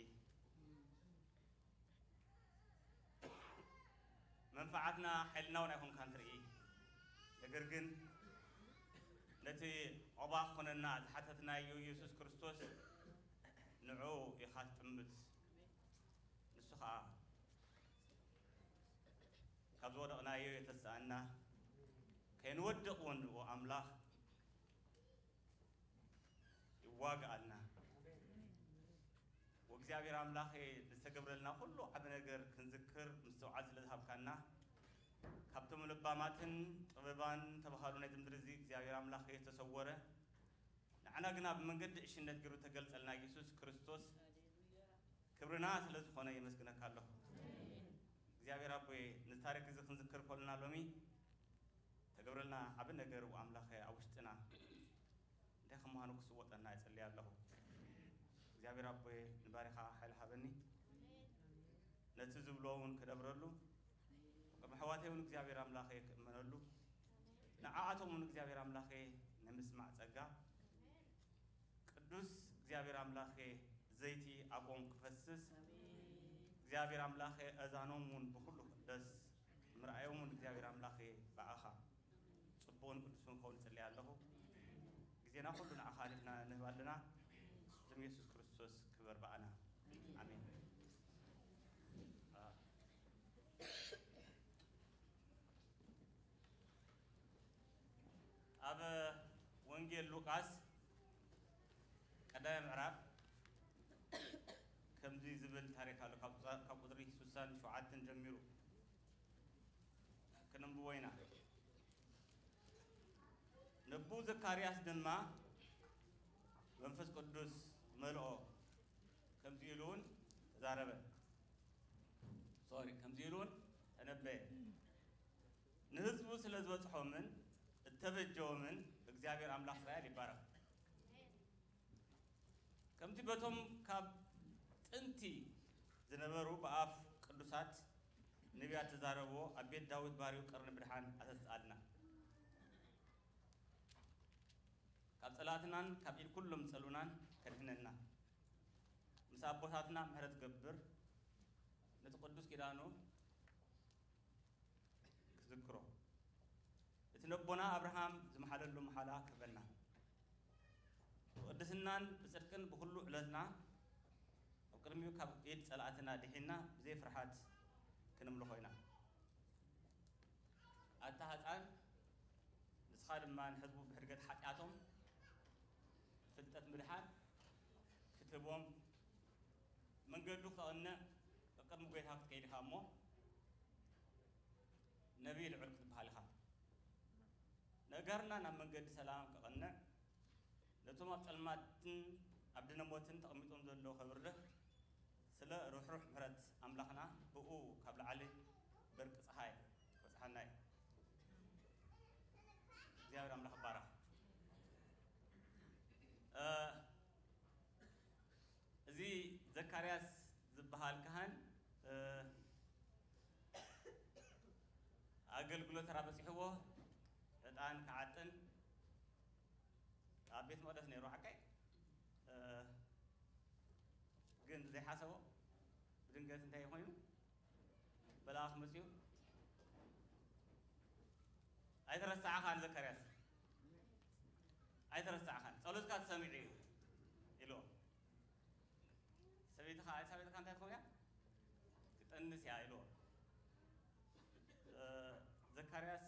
መንፈዓትና ሓይልና እውን ኣይኮንካን ትርኢ። ነገር ግን ነቲ ዑቕባ ክኾነና ዝሓተትናዮ የሱስ ክርስቶስ ንዕኡ ኢኻ ትጥምት። ንሱ ኸኣ ካብ ዝወደቕናዮ የተስኣና፣ ከይንወድቕ እውን ንኡ ኣምላኽ ይዋግኣልና። ወእግዚኣብሔር ኣምላኸ፣ ዝተገብረልና ኩሉ ዓቢ ነገር ክንዝክር ምስትውዓል ስለ ዝሃብካና፣ ካብቶም ለባማትን ጥበባን ተባሃሉ ናይዚ ምድሪ እዚ እግዚኣብሔር ኣምላኸ ዝተሰወረ፣ ንዓና ግና ብመንገዲ ዕሽነት ገይሩ ተገልጸልና የሱስ ክርስቶስ ክብርና ስለ ዝኾነ የመስግነካ ኣለኹ። እግዚኣብሔር ኣቦየ፣ ነዚ ታሪክ እዚ ክንዝክር ከለና ሎሚ ተገብረልና ዓቢ ነገር ኣምላኸ ኣብ ውሽጥና እንታይ ከም ምዃኑ ክስወጠና ይጸልይ ኣለኹ። እግዚኣብሔር ኣቦየ፣ ንባሪኻ ሓይሊ ሃበኒ። ነቲ ዝብሎ እውን ክነብረሉ፣ ቅድሚ ኣሕዋተይ እውን እግዚኣብሔር ኣምላኸ ክእመነሉ፣ ንዓኣቶም እውን እግዚኣብሔር ኣምላኸ ናይ ምስማዕ ጸጋ፣ ቅዱስ እግዚኣብሔር ኣምላኸ ዘይቲ ኣብኦም ክፈስስ፣ እግዚኣብሔር ኣምላኸ ኣእዛኖም እውን ብኹሉ ደስ ምርኣዮም እውን እግዚኣብሔር ኣምላኽ ባዕኻ ጽቡቕን ቅዱስን ክኸውን እጽሊ ኣለኹ። ግዜና ኩሉ ንዓኻ ኣሊፍና ንህብ ኣለና። ስም የሱስ ክርስቶስ ክበር ብኣና። ኣሜን። ኣብ ወንጌል ሉቃስ ቀዳማይ ምዕራፍ ከምዚ ዝብል ታሪኽ ኣሎ። ካብ ቁጽሪ ሱሳን ሸውዓተን ጀሚሩ ክንንብቦ ኢና። ነቡ ዘካርያስ ድማ መንፈስ ቅዱስ መልኦ፣ ከምዚ ኢሉ እውን ተዛረበ። ሶሪ፣ ከምዚ ኢሉ እውን ተነበየ። ንህዝቡ ስለ ዝበጽሖምን እተበጀዎምን እግዚኣብሔር ኣምላኽ እስራኤል ይባረኽ። ከምቲ በቶም ካብ ጥንቲ ዝነበሩ ብኣፍ ቅዱሳት ነቢያት ተዛረብዎ ኣብ ቤት ዳዊት ባሪው ቅርኒ ብድሓን ኣተስኣልና። ካብ ጸላትናን ካብ ኢድ ኩሎም ጸሉናን ከድሕነና፣ ምስ ኣቦታትና ምሕረት ገብር፣ ነቲ ቅዱስ ኪዳኑ ክዝክሮ፣ እቲ ነቦና ኣብርሃም ዝመሓለሉ መሓላ ክህበና፣ ብቅድስናን ብጽድቅን ብኹሉ ዕለትና ኣብ ቅድሚኡ ካብ ኢድ ጸላእትና ድሒና ብዘይ ፍርሃት ክንምልኾ ኢና። ኣታ ህጻን፣ ንስኻ ድማ ንሕዝቡ ብሕድገት ሓጢኣቶም ፍልጠት ምድሓን ክትህቦም፣ መንገዱ ክተቕንዕ፣ ቅድሚ ጐይታ ክትከይድ ኢኻ እሞ፣ ነቢይ ልዑል ክትበሃል ኢኻ። ነገርና ናብ መንገዲ ሰላም ከቕንዕ፣ ነቶም ኣብ ጸልማትን ኣብ ድነ ሞትን ተቐሚጦም ዘለዉ ከብርህ፣ ስለ ርሕሩሕ ምሕረት ኣምላኽና ብኡ ካብ ላዕሊ በርቂ ጸሓይ ክበጽሓና እዩ። እግዚኣብሔር ኣምላኽ ይባረኽ። እ፣ እዚ ዘካርያስ ዝበሃል ካህን፣ እ፣ ኣገልግሎት ተራ በጺሕዎ፣ ዕጣን ክዓጥን ኣብ ቤት መቕደስ ነይሩ፣ ሓቀይ? እ፣ ግን ዘይሓሰቦ ብድንገት እንታይ ኮይኑ? መልኣኽ መጺኡ፣ "ኣይተረሳዕኻን ዘካርያስ፣ ኣይተረሳዕኻን፣ ጸሎትካ ተሰሚዑ እዩ" ኢልዎ። ሰበይትኻ፣ ሰበይትኻ እንታይ ትኸውን እያ? ትጠንስ እያ ኢልዎ። እ፣ ዘካርያስ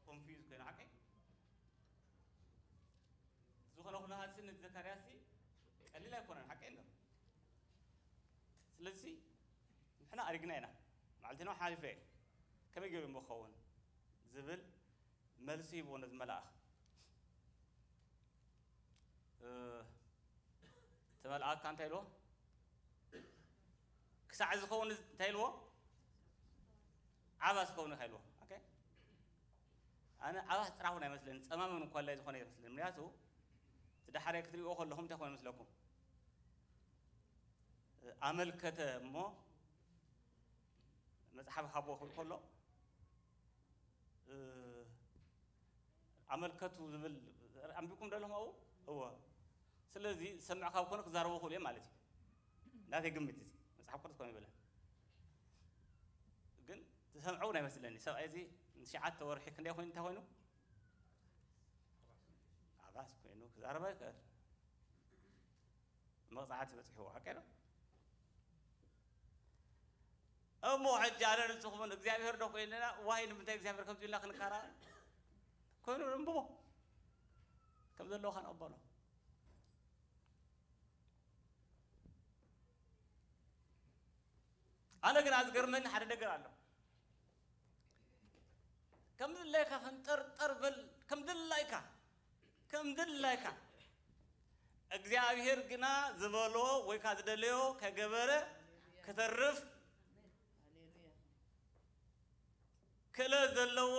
ኮንፊውዝ ኮይኑ፣ ሓቀይ? ዝኾነ ኩነታት ነቲ ዘካርያስ ቀሊል ኣይኮነን፣ ሓቀይ እንዶ። ስለዚ ንሕና ኣሪግና ኢና፣ መዓልትና ሓሊፈ፣ ከመይ ገይሩ እሞ ክኸውን ዝብል መልሲ ሂብዎ ነቲ መልኣኽ። እ፣ እቲ መልኣኽ እንታይ ኢልዎ? ክሳዕ ዝኸውን እንታይ ኢልዎ? ዓባስ ክኸውን ኢኻ ኢልዎ። ኦኬ? ኣነ ዓባስ ጥራሕ እውን ኣይመስለኒ፣ ጸማምን እኳ ኣላይ ዝኾነ ይመስለኒ። ምክንያቱ እቲ ዳሕራይ ክትሪእዎ ከለኹም እንታይ ኮይኑ ይመስለኩም? ኣመልከተ እሞ መጽሓፍ ሃቦ ክብል ከሎ፣ እ፣ ኣመልከቱ ዝብል ኣንቢብኩም ዶ ኣለኹም ኣብኡ? እወ። ስለዚ ዝሰምዕ ካብ ኮነ ክዛረቡ ክእሉ እዮም ማለት እዩ። ናተይ ግምት እዚ መጽሓፍ ቅዱስ ኮነ ይበለን። ግን ዝሰምዑ እውን ኣይመስለኒ። ሰብኣይ እዚ ንሽዓተ ወርሒ ክንደይ ኮይኑ እንታይ ኮይኑ? ዓባስ ኮይኑ ክዛረብ ኣይክእል። መቕጻዕቲ በጺሕዎ፣ ሓቀይ ዶ? እሞ ሕጂ ኣነ ንስኹምን እግዚኣብሔር ዶ ኮይንና? ዋይ፣ ንምንታይ እግዚኣብሔር ከምዚ ኢልና ክንካራ? ኮይኑ ንንብቦ። ከም ዘለውኻ ንቕበሎ። ኣነ ግን ዝገርመኒ ሓደ ነገር ኣሎ። ከም ድላይካ ፈንጠርጠር በል፣ ከም ድላይካ፣ ከም ድላይካ። እግዚኣብሔር ግና ዝበሎ ወይ ከኣ ዝደለዮ ከገበረ ክተርፍ ሃሌሉያ። ክእለት ዘለዎ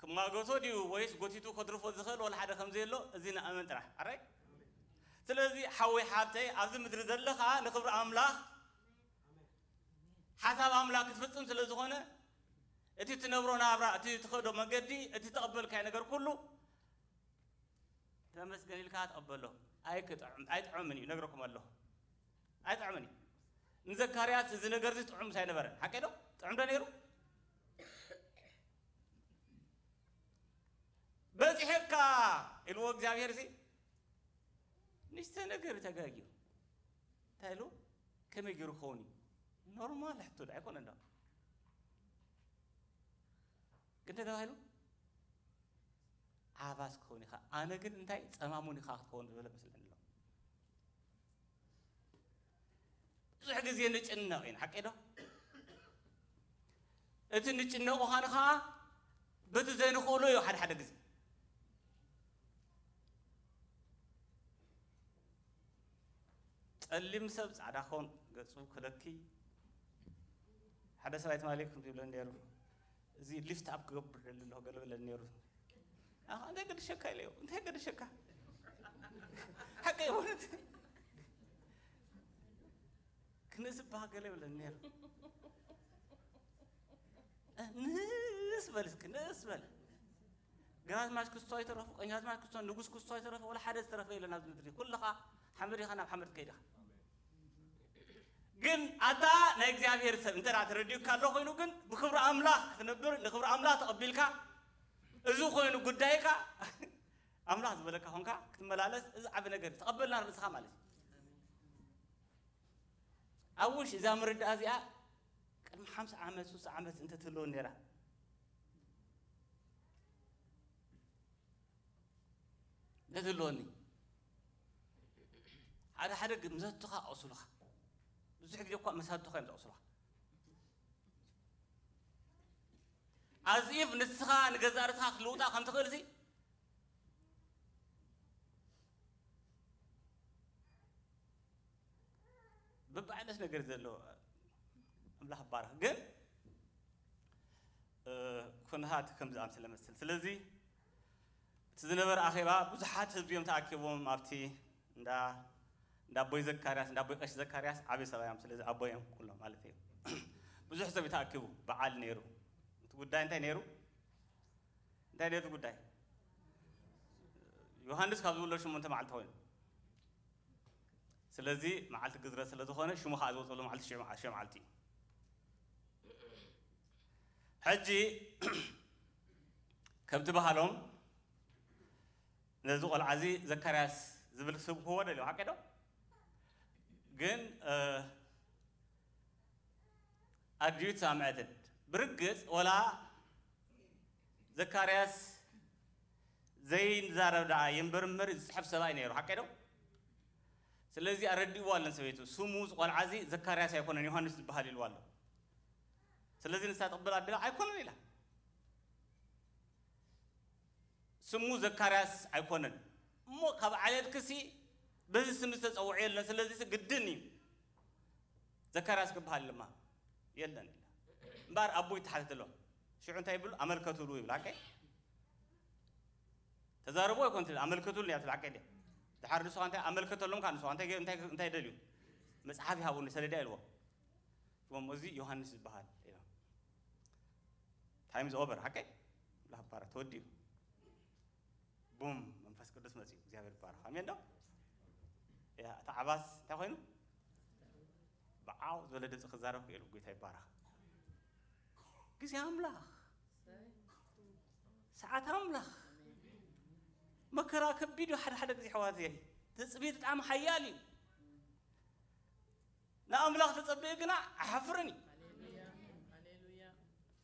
ክማጎቶ ድዩ ወይስ ጎቲቱ ከድርፎ ዝኽእል ወላ ሓደ ከም ዘየሎ እዚ ንኣመን ጥራሕ። ኣራይ? ስለዚ ሓወይ ሓብተይ ኣብዚ ምድሪ ዘለኻ ንኽብሪ ኣምላኽ ሓሳብ ኣምላኽ ክትፍጽም ስለ ዝኾነ እቲ ትነብሮ ናብራ፣ እቲ ትኸዶ መገዲ፣ እቲ ተቐበልካዮ ነገር ኩሉ ተመስገን ኢልካ ተቐበሎ። ኣይክጥዕም-፣ ኣይጥዕምን እዩ፣ ነግረኩም ኣለኹ። ኣይጥዕምን እዩ። ንዘካርያስ እዚ ነገር እዚ ጥዑም ኣይነበረን። ሓቀይ ዶ? ጥዑም ዶ ነይሩ? በፂሐካ ኢልዎ እግዚኣብሔር እዚ ንሽተ ነገር ተጋግዩ እንታይ ኢሉ? ከመይ ገይሩ ክኸውን እዩ? ኖርማል ሕቶ ዶ ኣይኮነ እንዳ ግን ተባሂሉ ዓባስ ክኸውን ኢኻ፣ ኣነ ግን እንታይ ጸማሙን ኢኻ ክትኸውን ዝበለ መስለኒ ኣሎ። ብዙሕ ግዜ ንጭነቕ ኢና፣ ሓቀይ ዶ? እቲ ንጭነቕ ምዃኑ ኸዓ በቲ ዘይንኽእሎ እዩ ሓደ ሓደ ግዜ። ጸሊም ሰብ ጻዕዳ ኾን ገጹ ክለኪ ሓደ ሰብኣይ ትማሊ ከምዚ ይብለኒ ነይሩ። እዚ ሊፍት ኣፕ ክገብር ደሊ ኣለኹ ገለ በለኒ ነይሩ። ኣኻ እንታይ ገድሸካ ኢለዮ፣ እንታይ ገድሸካ? ሓቀይ እውነት ክንእስ እባ ገለ ይብለኒ ነይሩ። እ፣ ንእስ በል እስኪ፣ ንእስ በል። ግራዝማች ክስቶ ኣይተረፉ፣ ቀኛዝማች ክስቶ፣ ንጉስ ክስቶ ኣይተረፉ፣ ወላ ሓደ ዝተረፈ የለን ኣብዚ ምድሪ። ኩልኻ ሓመድ ኢኻ፣ ናብ ሓመድ ትከይድ ኢኻ። ግን ኣታ ናይ እግዚኣብሔር ሰብ እንተ ደኣ ተረዲኡካ ኣሎ ኮይኑ ግን ብክብሪ ኣምላኽ ክትነብር ንክብሪ ኣምላኽ ተቐቢልካ እዚ ኮይኑ ጉዳይካ ኣምላኽ ዝበለካ ኾንካ ክትመላለስ እዚ ዓቢ ነገር እዩ። ተቐበልና ርእስኻ ማለት እዩ። ኣብ ውሽ እዛ ምርዳእ እዚኣ ቅድሚ ሓምሳ ዓመት፣ ሱሳ ዓመት እንተትህልወኒ ነይራ፣ እንተትህልወኒ፣ ሓደ ሓደ ግን ምዘቱኻ ኣቑስሉኻ። ብዙሕ ግዜ እኳ መሳቱኻ እዮም ዘቑስሉኻ። ኣዝኢፍ ንስኻ ንገዛእ ርእስኻ ክትልውጣ ከም ትኽእል ሲ በብዓይነት ነገር ዘሎ ኣምላኽ ይባረኽ። ግን፣ እ፣ ኩነታት ከም ዝኣምሰለ መስል። ስለዚ እቲ ዝነበረ ኣኼባ ብዙሓት ህዝቢ እዮም ተኣኪቦም ኣብቲ እንዳ፣ እንዳ ኣቦይ ዘካርያስ፣ እንዳ ኣቦይ ቀሺ ዘካርያስ ዓብዪ ሰብኣይ እዮም። ስለዚ ኣቦይ እዮም ኩሎም ማለት እዩ። ብዙሕ ሰብ እዩ ተኣኪቡ፣ በዓል ነይሩ። እቲ ጉዳይ እንታይ ነይሩ? እንታይ ነይሩ እቲ ጉዳይ? ዮሃንስ ካብ ዝውለድ ሸሞንተ መዓልቲ ኮይኑ። ስለዚ መዓልቲ ግዝረት ስለ ዝኾነ ሽሙ ከዓ ዝወፀሉ መዓልቲ ሽዑ መዓ-፣ ሽዑ መዓልቲ እዩ። ሕጂ ከምቲ ባህሎም ነዚ ቆልዓ እዚ ዘካርያስ ዝብል ስም ክህቦ ደልዮም፣ ሓቀይ ዶ? ግን፣ እ፣ ኣድዩ ተሰማምዐትን። ብርግጽ ወላ ዘካርያስ ዘይዛረብ ደኣ ይንበርምበር ዝጽሕፍ ሰብኣይ ነይሩ፣ ሓቀይ ዶ? ስለዚ ኣረዲእዋ ኣለን ሰበይቱ፣ ስሙ እዚ ቆልዓ እዚ ዘካርያስ ኣይኮነን ዮሃንስ ዝበሃል ኢልዋ ኣሎ። ስለዚ ንሳ ትቕበል ኣቢላ ኣይኮነን ኢላ። ስሙ ዘካርያስ ኣይኮነን እሞ ካብ ዓሌትክሲ በዚ ስም ዝተጸውዖ የለን፣ ስለዚ ግድን እዩ ዘካርያስ ክበሃል ድማ የለን ኢላ። እምበኣር ኣቦ ይተሓተትሎም። ሽዑ እንታይ ይብሉ? ኣመልከቱሉ ይብል። ሓቀይ ተዛረቡ ኣይኮን ትብል፣ ኣመልከቱሉ እያ ትብል። ሓቀይ ድያ? ድሓር ንስኻ እንታይ ኣመልከተሎም? ካብ ንስኻ እንታይ ገ-፣ እንታይ፣ እንታይ ደልዩ? መጽሓፍ ይሃቡኒ ሰደዳ ኢልዎ። ሽሞም እዚ ዮሃንስ ዝበሃል ኢሎም። ታይም ኢዝ ኦቨር። ሓቀይ ላባራ ተወዲኡ። ቡም፣ መንፈስ ቅዱስ መጺኡ። እግዚኣብሔር ይባረኽ። ኣሜን ዶ? ያ፣ እቲ ዓባስ እንታይ ኮይኑ? ብዓው ዝበለ ድምፂ ክዛረብ ክኢሉ። ጎይታ ይባረኽ። ግዜ ኣምላኽ፣ ሰዓት ኣምላኽ። መከራ ከቢድ እዩ። ሓደ ሓደ ግዜ ኣሕዋተይ ትጽቢት ብጣዕሚ ሓያል እዩ። ንኣምላኽ ተጸብእ ግና ኣይሓፍርን እዩ። ሃሌሉያ፣ ሃሌሉያ፣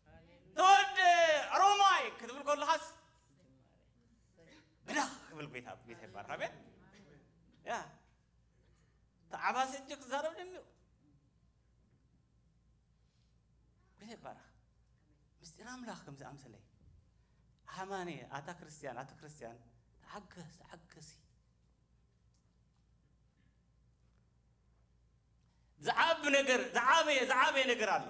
ሃሌሉያ። ተወልደ ሮማይ ክትብል ከለኻስ ብዳኽ ክብል ጎይታ፣ ጎይታ ይባረኽ። ኣሜን። ያ ተዓባሲ እጅ ክዛረብ ጀሚሩ። ጎይታ ይባረኽ። ምስጢር ኣምላኽ ከም ዝኣምሰለይ። ኣማኒ፣ ኣታ ክርስትያን፣ ኣታ ክርስትያን፣ ተዓገስ፣ ተዓገሲ። ዝዓቢ ነገር፣ ዝዓበየ፣ ዝዓበየ ነገር ኣሎ።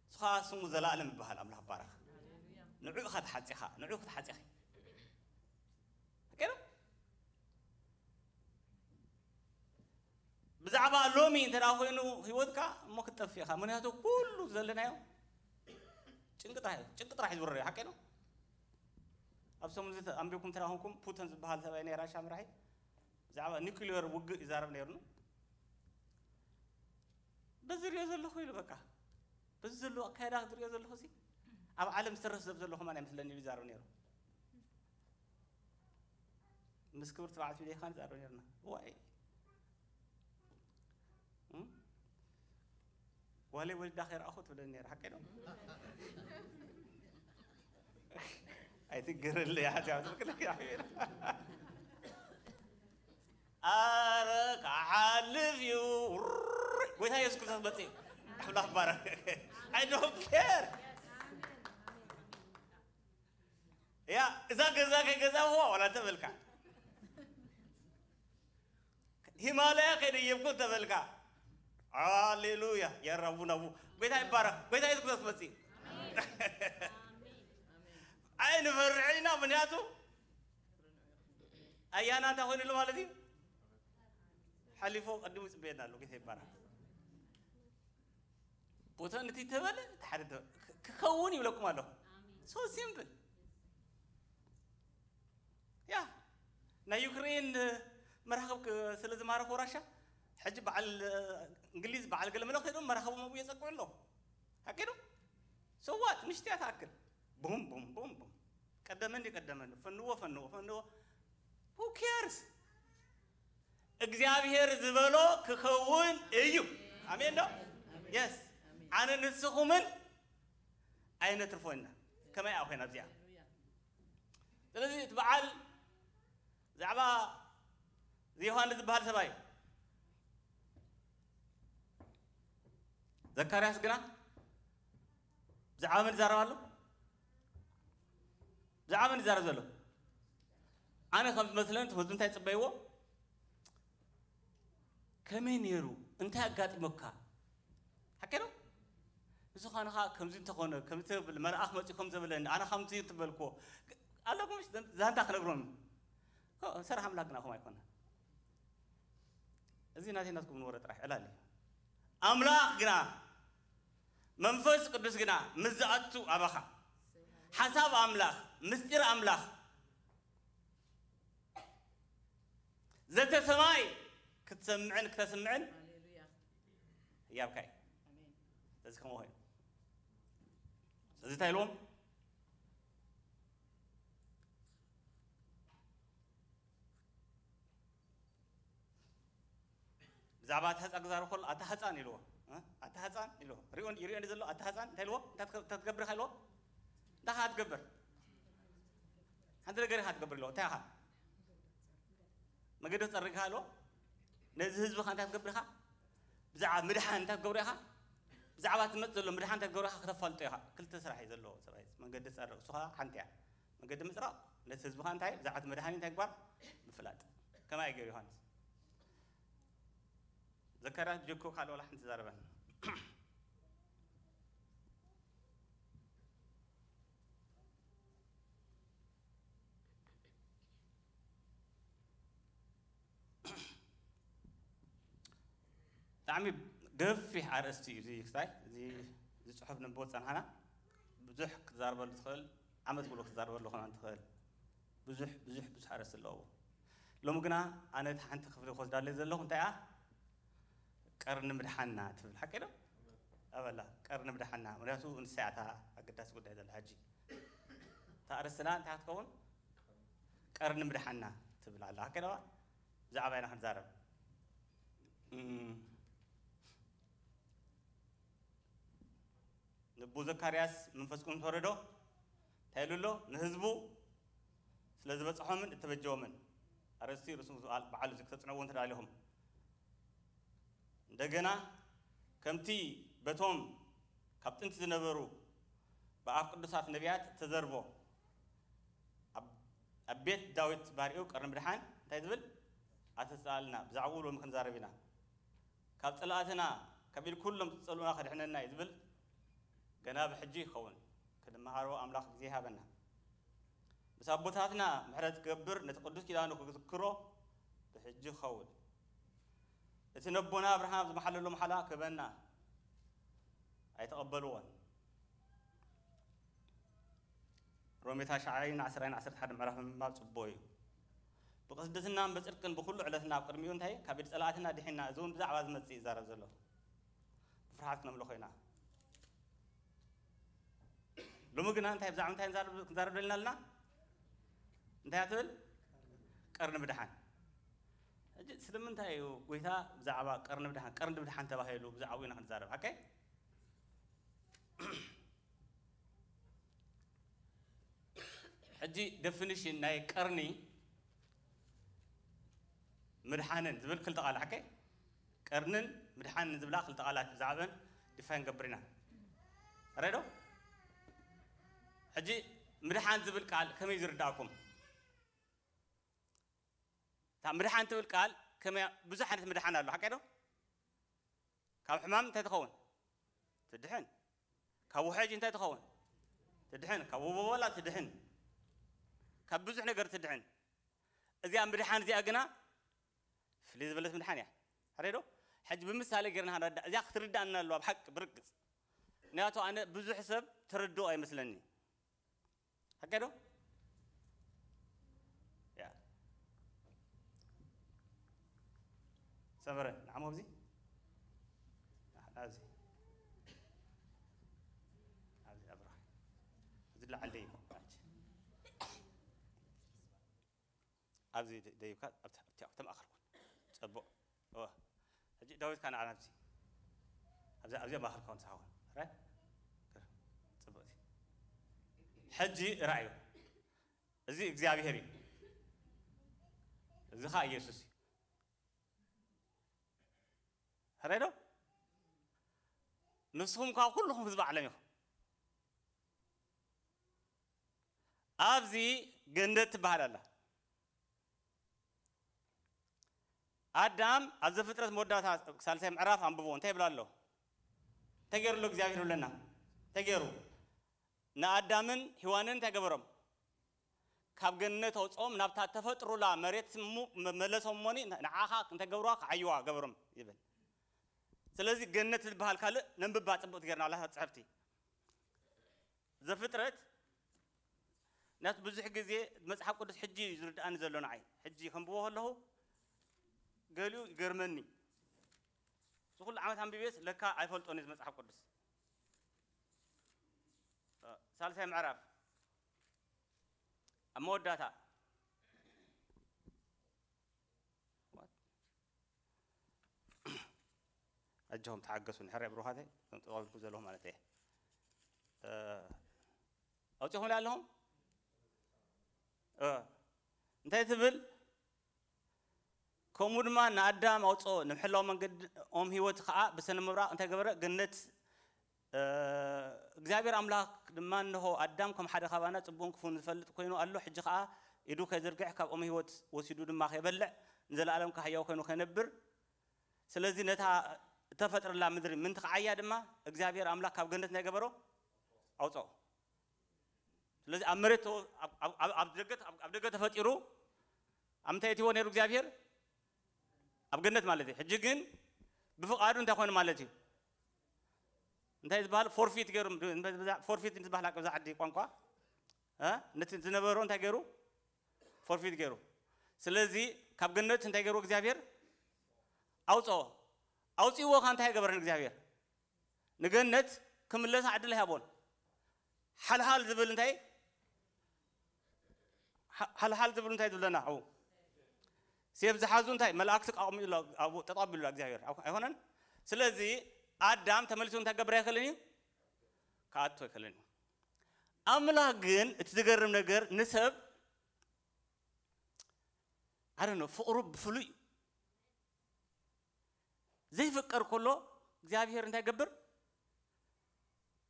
እሱ ኸዓ ስሙ ዘላለም ይበሃል። ኣምላኽ ይባረኽ። ንዑ ኢኻ ተሓጺኻ፣ ንዑ ኢኻ ተሓጺኺ። ሓቂ ዶ? ብዛዕባ ሎሚ እንተ ደኣ ኮይኑ ህይወትካ እሞ ክትጠፍእ ኢኻ። ምኽንያቱ ኩሉ ዘለናዮ ጭንቂ ጥራሕ እዩ። ጭንቂ ጥራሕ እዩ ዝውረር እዩ። ሓቂ ዶ? ኣብ ሰሙን እዚ ኣንቢብኩም እንተ ደኣ ኮንኩም ፑተን ዝበሃል ሰብኣይ ናይ ራሻ መራሒ ብዛዕባ ኒኩሊየር ውግእ ይዛረብ ነይሩ። በዚ ሪኦ ዘለኹ ኢሉ በቃ በዚ ዘሎ ኣካይዳ ዝሪኦ ዘለኹ ሲ ኣብ ዓለም ዝተረፍ ዘብ ዘለኹም ኣነ ምስለኒ ኢሉ ይዛረብ ነይሩ። ምስ ክብርቲ በዓልቲ ቤት ዴካ ንዛረብ ነርና። ዋይ እም? ጓለይ ወሊዳ ከይረኣኹ ትብለኒ ነይራ፣ ሓቀይ ዶ? ኣይትገረለይ፣ ሓትያ ትብለኒ ነይራ። ኣረ ክሓልፍ እዩ። ጎይታ የሱስ ክርስቶስ መፅእ። ኣምላኽ ባረክ። I don't care. ያ እዛ ገዛ ከይገዛእዋ ዋላ ተበልካ፣ ሂማላያ ከይደየብኩ ተበልካ፣ ሃሌሉያ። የራቡ ናቡ ጎይታ ይባረክ። ጎይታ የሱስ ክርስቶስ መፅእ። ኣይ ንፈርሕ ኢና፣ ምክንያቱ ኣያና እንታይ ኮይኑ ኣሎ ማለት እዩ። ሓሊፎ ቀዲሙ ይፅበየና ኣሎ። ጎይታ ይባረክ። ቦተ ንቲ ተበለ ሓደ ክኸውን ይብለኩም ኣለኹ። So simple። ያ ናይ ዩክሬን መራኸብ ስለ ዝማረኹ ራሻ፣ ሕጂ በዓል እንግሊዝ በዓል ገለ መለ ከይዶም መራኸቦም ኣብኡ የፀቅዑ ኣለዉ። ሓቂ ዶ? So what? ምሽትያ ትኣክል ቡም ቡም ቡም ቡም። ቀደመኒ ቀደመኒ፣ ፈንዎ ፈንዎ ፈንዎ። Who cares? እግዚኣብሔር ዝበሎ ክኸውን እዩ። ኣሜን ዶ? የስ። ኣነ ንስኹምን ኣይነትርፎ ኢና። ከመይ ኣኾይና ኣብዚኣ? ስለዚ እቲ በዓል ብዛዕባ እዚ ዮሃንስ ዝበሃል ሰብኣይ እዩ። ዘካርያስ ግና ብዛዕባ መን ይዛረብ ኣሎ? ብዛዕባ መን ይዛረብ ዘሎ? ኣነ ከም ዝመስለኒ እቲ ህዝቢ እንታይ ይፅበይዎ? ከመይ ነይሩ? እንታይ ኣጋጢሞካ? ሓቂ ዶ? ንስኻ ንኻ ከምዚ እንተኾነ ከምዚ ተብል መልኣኽ መፂኡ ከም ዘበለኒ ኣነ ከምዚ ትበልክዎ ኣለኩም። ዛንታ ክነግሮም ሰራሕ ኣምላኽ ግና ከምኡ ኣይኮነ። እዚ ናተይ ናትኩም ንወረ ጥራሕ ዕላል እዩ። ኣምላኽ ግና መንፈስ ቅዱስ ግና ምስ ዝኣቱ ኣባኻ ሓሳብ ኣምላኽ ምስጢር ኣምላኽ ዘተ ሰማይ ክትሰምዕን ክተስምዕን ሃሌሉያ። ህያብካ እዩ። ኣሜን። ስለዚ ከምኡ ኮይኑ ስለዚ እንታይ ኢልዎም ብዛዕባ ኣታ ህፃን ክዛረብ ከሎ ኣታ ህፃን ኢልዎ። ኣታ ህፃን ኢልዎ። ሪኦ ይሪኦ ዘሎ ኣታ ህፃን እንታይ ኢልዎ እንታይ ትገብር ኢኻ ኢልዎ። እንታይ ኢኻ ትገብር ሓንቲ ነገር ኢኻ ትገብር ኢልዎ እንታይ ኢኻ መገዲ ትፀርግ ኢኻ ኢልዎ። ነዚ ህዝቢ ኻ እንታይ ትገብር ኢኻ ብዛዕባ ምድሓን እንታይ ትገብር ኢኻ ብዛዕባ ትመፅ ዘሎ ምድሓን እንታይ ትገብር ኢኻ ክተፋልጦ ኢኻ። ክልተ ስራሕ እዩ ዘለዎ ሰብኣይ መንገዲ ትፀርግ እሱ ኸዓ ሓንቲ እያ። መገዲ ምፅራቕ ነቲ ህዝብኻ እንታይ ብዛዕባ እቲ መድሓኒ እንታይ ግባር ምፍላጥ። ከማይ ገይሩ ዮሃንስ ዘካርያስ ብጀኮ ካልእ ዋላ ሓንቲ ዛረበን ብጣዕሚ ገፊሕ ኣርእስቲ እዩ እዚ ክስታይ እዚ እዚ ፅሑፍ ንንብቦ ዝፀናሕና ብዙሕ ክትዛርበሉ ትኽእል ዓመት ሙሉ ክትዛርበሉ ከማን ትኽእል ብዙሕ ብዙሕ ብዙሕ ኣርእስቲ ኣለዎ ሎሚ ግና ኣነ እቲ ሓንቲ ክፍሊ ክወስዳለይ ዘለኹ እንታይ እያ ቀርኒ ምድሓና ትብል ሓቂ ዶ ኣበላ ቀርኒ ምድሓና ምክንያቱ ንሳ እያ እታ ኣገዳሲ ጉዳይ ዘላ ሕጂ እታ ኣርእስትና እንታይ ክትከውን ቀርኒ ምድሓና ትብል ኣላ ሓቂ ዶ ብዛዕባ ኢና ክንዛረብ ንቡ ዘካርያስ መንፈስ ቅዱስ ወረዶ እንታይ ኢሉ ኣሎ ንህዝቡ ስለ ዝበፅሖምን እተበጀዎምን ኣርእስቲ ርእሱ በዓሉ እዚ ክተፅንዕዎ እንተዳሊኹም እንደገና ከምቲ በቶም ካብ ጥንቲ ዝነበሩ ብኣፍ ቅዱሳት ነቢያት እተዘርቦ ኣብ ቤት ዳዊት ባሪኡ ቀርኒ ምድሓን እንታይ ዝብል ኣተስኣልና ብዛዕባኡ ሎሚ ክንዛረብ ኢና ካብ ፀላእትና ካብ ኢድ ኩሎም ዝፀልኡና ከድሕነና እዩ ዝብል ገና ብሕጂ ይኸውን ክንመሃሮ ኣምላኽ ግዜ ይሃበና ምስ ኣቦታትና ምሕረት ክገብር ነቲ ቅዱስ ኪዳኑ ክዝክሮ ብሕጂ ክኸውን እቲ ነቦና ኣብርሃም ዝመሓለሉ መሓላ ክህበና ኣይተቐበልዎን ሮሜ ታሽዓይን ዓስራይን ዓሰርተ ሓደ ምዕራፍ ምንባብ ፅቡቕ እዩ። ብቅድስናን ብፅድቅን ብኩሉ ዕለትና ኣብ ቅድሚኡ እንታይ ካብ ኢድ ፀላእትና ድሒና እዚ እውን ብዛዕባ ዝመፅእ ይዛረብ ዘሎ። ስርሓት ክነምልኾ ኢና። ሎሚ ግና እንታይ ብዛዕባ እንታይ ንዛረብ ክንዛረብ ደሊና ኣለና? እንታይ እያ ትብል? ቀርኒ ምድሓን። ሕጂ ስለምንታይ እዩ ጎይታ ብዛዕባ ቀርኒ ምድሓን፣ ቀርኒ ምድሓን ተባሂሉ ብዛዕባኡ ኢና ክንዛረብ። ሓቀይ? ሕጂ ደፊኒሽን ናይ ቀርኒ ምድሓንን ዝብል ክልተ ቃል ሓቀይ? ቀርንን ምድሓንን ዝብላ ክልተ ቃላት ብዛዕበን ዲፋይን ገብር ኢና። ሬዶ? ሕጂ ምድሓን ዝብል ቃል ከመይ ዝርዳእኩም? እታ ምድሓን ትብል ቃል ከመይ ብዙሕ ዓይነት ምድሓን ኣሎ ሓቀይ ዶ? ካብ ሕማም እንታይ ትኸውን? ትድሕን። ካብ ውሕጅ እንታይ ትኸውን? ትድሕን። ካብ ወበላ ትድሕን። ካብ ብዙሕ ነገር ትድሕን። እዚኣ ምድሓን እዚኣ ግና ፍልይ ዝበለት ምድሓን እያ። ሕሬዶ? ሕጂ ብምሳሌ ጌርና ክንረዳእ፣ እዚኣ ክትርዳእና ኣለዋ ብሓቂ ብርግጽ። ምክንያቱ ኣነ ብዙሕ ሰብ ተረድኦ ኣይመስለኒ። ሓቂ ዶ? ያ። ሰመረ፣ ንዓሞ ኣብዚ። ኣብዚ። ኣብዚ ኣብራ። እዚ ላዓል ደይ። ኣብዚ ደ-፣ ደይብካ ኣብቲ፣ ኣብቲ፣ ኣብቲ ማእከል ኩን። ጽቡቕ። እወ። ሕጂ ዳዊት ካን ኣብዚ። ኣብዚ፣ ኣብዚ ማእከል ካን ሳሆን። ራይ? ጽቡቕ። ሕጂ ራእዩ። እዚ እግዚኣብሔር እዩ። እዚ ኸኣ ኢየሱስ እዩ። ሕራይ ዶ? ንስኹም ከኣ ኩልኹም ህዝቢ ዓለም ኢኹም። ኣብዚ ገነት ትበሃል ኣላ። ኣዳም ኣብ ዘፍጥረት መወዳእታ ሳልሳይ ምዕራፍ ኣንብቦ እንታይ ይብል ኣሎ? እንታይ ገይሩ ኣሎ እግዚኣብሔር ይብለና? እንታይ ገይሩ? ንኣዳምን ሔዋንን እንታይ ገበሮም? ካብ ገነት ኣውፅኦም ናብታ ተፈጥሩላ መሬት ስሙ-፣ መ-፣ መለሶም እሞኒ ንዓኻ እንታይ ገብርዋ? ክዓይዋ ገበሮም ይብል። ስለዚ ገነት ዝበሃል ካልእ ነንብባ ፅቡቅ ትገርና ኣላ ፅሕፍቲ። ዘፍጥረት ናት ብዙሕ ግዜ መጽሓፍ ቅዱስ ሕጂ እዩ ዝርድኣኒ ዘሎ ንዓይ። ሕጂ ከንብቦ ከለኹ ገሊኡ ይገርመኒ። እዚ ኩሉ ዓመት ኣንቢቤስ ለካ ኣይፈልጦን እዚ መጽሓፍ ቅዱስ። ሳልሳይ ምዕራፍ ኣብ መወዳእታ ኣጆኹም ተሓገሱኒ፣ ሕራይ ብሩኻተይ፣ እዞም ጠጠው ኢልኩም ዘለኹም ማለት እየ። እ፣ ኣውፂኹም ኣለኹም? እ፣ እንታይ ትብል? ከምኡ ድማ ንኣዳም ኣውፅኦ፣ ንምሕላው መንገዲ ኦም ህይወት ከዓ ብሰነ ምብራቕ እንታይ ገበረ? ገነት፣ እ፣ እግዚኣብሔር ኣምላኽ ድማ እንሆ ኣዳም ከም ሓደ ካባና ጽቡቕን ክፉን ዝፈልጥ ኮይኑ ኣሎ፣ ሕጂ ከዓ ኢዱ ከይዝርግሕ ካብ ኦም ህይወት ወሲዱ ድማ ከይበልዕ ንዘለኣለም ከዓ ህያው ኮይኑ ከይነብር። ስለዚ ነታ እተፈጥረላ ምድሪ ምንቲ ክዓያ ድማ እግዚኣብሔር ኣምላኽ ካብ ገነት ናይ ገበሮ ኣውፅኦ። ስለዚ ኣብ መሬት ተወ-፣ ኣብ፣ ኣብ፣ ኣብ፣ ኣብ ደገ፣ ኣብ፣ ኣብ ደገ ተፈጢሩ ኣብ ምንታይ እትዎ ነይሩ እግዚኣብሔር? ኣብ ገነት ማለት እዩ። ሕጂ ግን ብፍቓዱ እንታይ ኮነ ማለት እዩ? እንታይ ዝበሃል? ፎርፊት ገይሩ፣ ፎርፊት ዝበሃል ኣብ ቅብዛ ዓዲ ቋንቋ፣ እ? ነቲ ዝነበሮ እንታይ ገይሩ? ፎርፊት ገይሩ። ስለዚ ካብ ገነት እንታይ ገይሩ እግዚኣብሔር? ኣውፅኦ። ኣውፅእዎ ኸ እንታይ ገበረን እግዚኣብሔር? ንገነት ክምለሳ ዕድል ኣይሃቦን። ሓልሓል ዝብል እንታይ? ሓ-፣ ሓልሓል ዝብል እንታይ ዝብለና? ኣብኡ ሴፍ ዝሓዙ እንታይ? መላእክቲ ቃቕሙ ኢሉ ኣብኡ ጠጠው ኣቢሉ እግዚኣብሔር። ኣይኮ-፣ ኣይኮነን? ስለዚ ኣዳም ተመሊሱ እንታይ ክገብር ኣይክእልን እዩ? ክኣቱ ኣይክእልን እዩ። ኣምላኽ ግን እቲ ዝገርም ነገር ንሰብ፣ I don't know፣ ፍቕሩ ብፍሉይ እዩ። ዘይፍቀር ከሎ እግዚኣብሔር እንታይ ይገብር?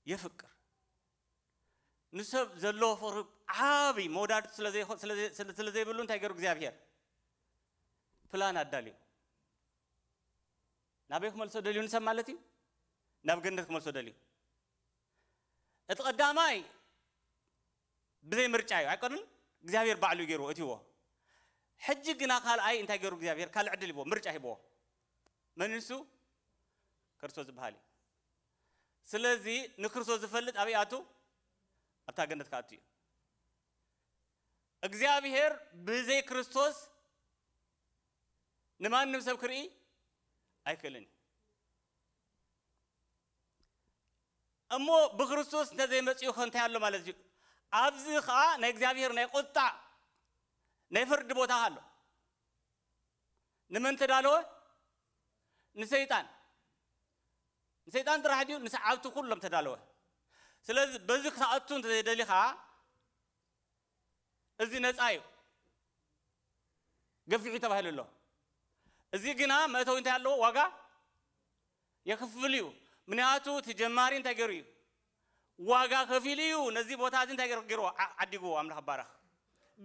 የፍቅር። ንሰብ ዘለዎ ፍቕሪ ዓቢ መወዳድርቲ ስለ ዘይኮ-፣ ስለ ዘይ-፣ ስለ፣ ስለ ዘይብሉ እንታይ ገይሩ እግዚኣብሔር? ፕላን ኣዳልዩ። ናበይ ክመልሶ ደልዩ ንሰብ ማለት እዩ? ናብ ገነት ክመልሶ ደልዩ። እቲ ቀዳማይ ብዘይ ምርጫ እዩ፣ ኣይኮነን? እግዚኣብሔር ባዕሉ እዩ ገይርዎ፣ እትይዎ። ሕጂ ግና ካልኣይ እንታይ ገይሩ እግዚኣብሔር? ካልእ ዕድል ሂብዎ፣ ምርጫ ሂብዎ። መን ንሱ? ክርስቶስ ዝበሃል እዩ። ስለዚ ንክርስቶስ ዝፈልጥ ኣበይ ኣቱ? ኣብታ ገነት ክኣቱ እዩ። እግዚኣብሔር ብዘይ ክርስቶስ ንማንም ሰብ ክርኢ ኣይክእልን እዩ። እሞ ብክርስቶስ እንተዘይመጺኡ ከ እንታይ ኣሎ ማለት እዩ? ኣብዚ ኸኣ ናይ እግዚኣብሔር ናይ ቁጣ ናይ ፍርዲ ቦታ ኣሎ። ንመን ተዳለወ? ንሰይጣን። ንሰይጣን ጥራሕ ድዩ? ንሰዓብቱ ኩሎም ተዳለወ። ስለዚ በዚ ክትኣቱ እንተዘይደሊኻ እዚ ነፃ እዩ። ገፊሑ ተባሂሉ ኣሎ። እዚ ግና መእተዊ እንታይ ኣለዎ? ዋጋ የኽፍል እዩ። ምክንያቱ እቲ ጀማሪ እንታይ ገይሩ እዩ? ዋጋ ከፊሉ እዩ። ነዚ ቦታ እዚ እንታይ ገይሩ? ገይርዎ? ዓ-፣ ዓዲግዎ። ኣምላኽ ባረኽ።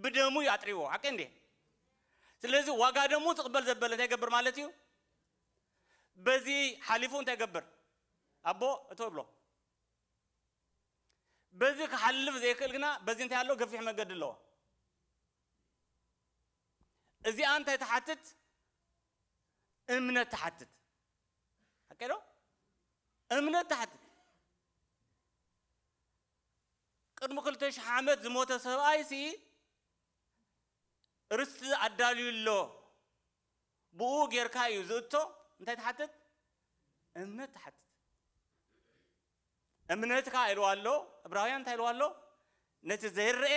ብደሙ እዩ ኣጥሪዎ። ሓቂ እንዴ? ስለዚ ዋጋ ደሙ ትቕበል ዘበለ እንታይ ይገብር ማለት እዩ? በዚ ሓሊፉ እንታይ ይገብር? ኣቦ እቶ ይብሎ። በዚ ክሓልፍ ዘይክእል ግና በዚ እንታይ ኣለዎ? ገፊሕ መገዲ ኣለዎ። እዚኣ እንታይ ትሓትት? እምነት ትሓትት። ሓቂ ዶ? እምነት ትሓትት። ቅድሚ ክልተ ሽሕ ዓመት ዝሞተ ሰብኣይ ሲ ርስቲ ኣዳልዩ ኣሎ። ብኡ ጌርካ እዩ ዝእቶ። እንታይ ትሓትት? እምነት ትሓትት። እምነትካ ኢልዋ ኣሎ። እብራውያን እንታይ ኢልዋ ኣሎ? ነቲ ዘይረኤ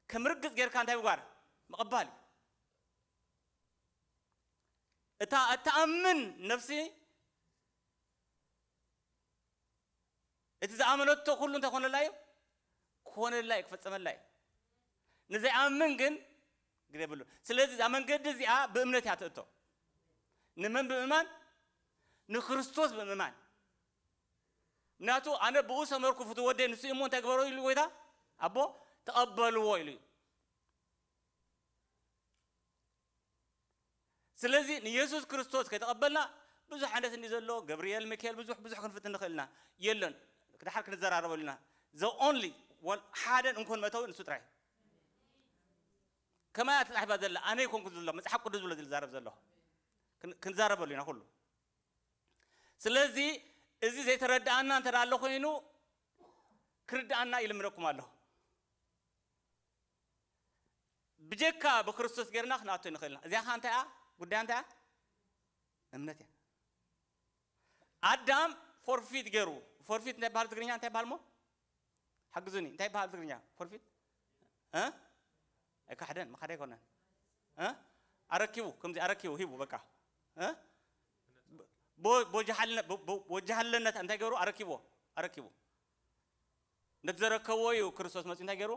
ከም ርግጽ ጌርካ እንታይ ምግባር? ምቕባል እዩ። እታ እትኣምን ነፍሲ እቲ ዝኣመነቶ ኩሉ እንታይ ኮነላ እዩ? ኮነላ እዩ፣ ክፈጸመላ እዩ። ንዘይኣምን ግን ግደ የብሉ። ስለዚ እዛ መንገዲ እዚኣ ብእምነት እያ ትእቶ። ንመን ብምእማን? ንክርስቶስ ብምእማን። ምክንያቱ ኣነ ብኡ ሰመርኩ ፍትው ወደይ ንሱ እሞ እንታይ ግበሮ ኢሉ ጎይታ? ኣቦ ተቐበልዎ ኢሉ እዩ። ስለዚ ንየሱስ ክርስቶስ ከይተቐበልና ብዙሕ ዓይነት እንዲ ዘሎ ገብርኤል፣ ሚካኤል ብዙሕ ብዙሕ ክንፍትን ንኽእልና የለን። ክድሓር ክንዘራረበሉ ኢና። The only ወል-፣ ሓደን እንኮን መእተዊ ንሱ ጥራይ። ከማይ እያ ተጻሒፋ ዘላ፣ ኣነ ይኮንኩ ዝብሎ፣ መጽሓፍ ቅዱስ ዝብሎ ዝዛረብ ዘሎ። ክን-፣ ክንዛረበሉ ኢና ኩሉ። ስለዚ እዚ ዘይተረድኣና እንተ ደኣ ኣሎ ኮይኑ ክርድኣና ይልምነኩም ኣለኹ። ብጀካ ብክርስቶስ ጌርና ክንኣቶ ንኽእልና። እዚኣ ኸኣ እንታይ እያ? ጉዳያ እንታይ እያ? እምነት እያ። ኣዳም ፎርፊት ገይሩ። ፎርፊት እንታይ ይበሃል ትግርኛ? እንታይ ይበሃል እሞ? ሓግዙኒ። እንታይ ይበሃል ትግርኛ? ፎርፊት? እ? ኣይካሕደን፣ መኻደ ኣይኮነን። እ? ኣረኪቡ፣ ከምዚ ኣረኪቡ፣ ሂቡ፣ በቃ። እ? ቦ-፣ ቦጃሃልነ-፣ ቦ-፣ ቦ-፣ ቦጃሃልነት እንታይ ገይሩ? ኣረኪብዎ፣ ኣረኪቡ። ነቲ ዘረከብዎ እዩ ክርስቶስ መጺኡ እንታይ ገይሩ?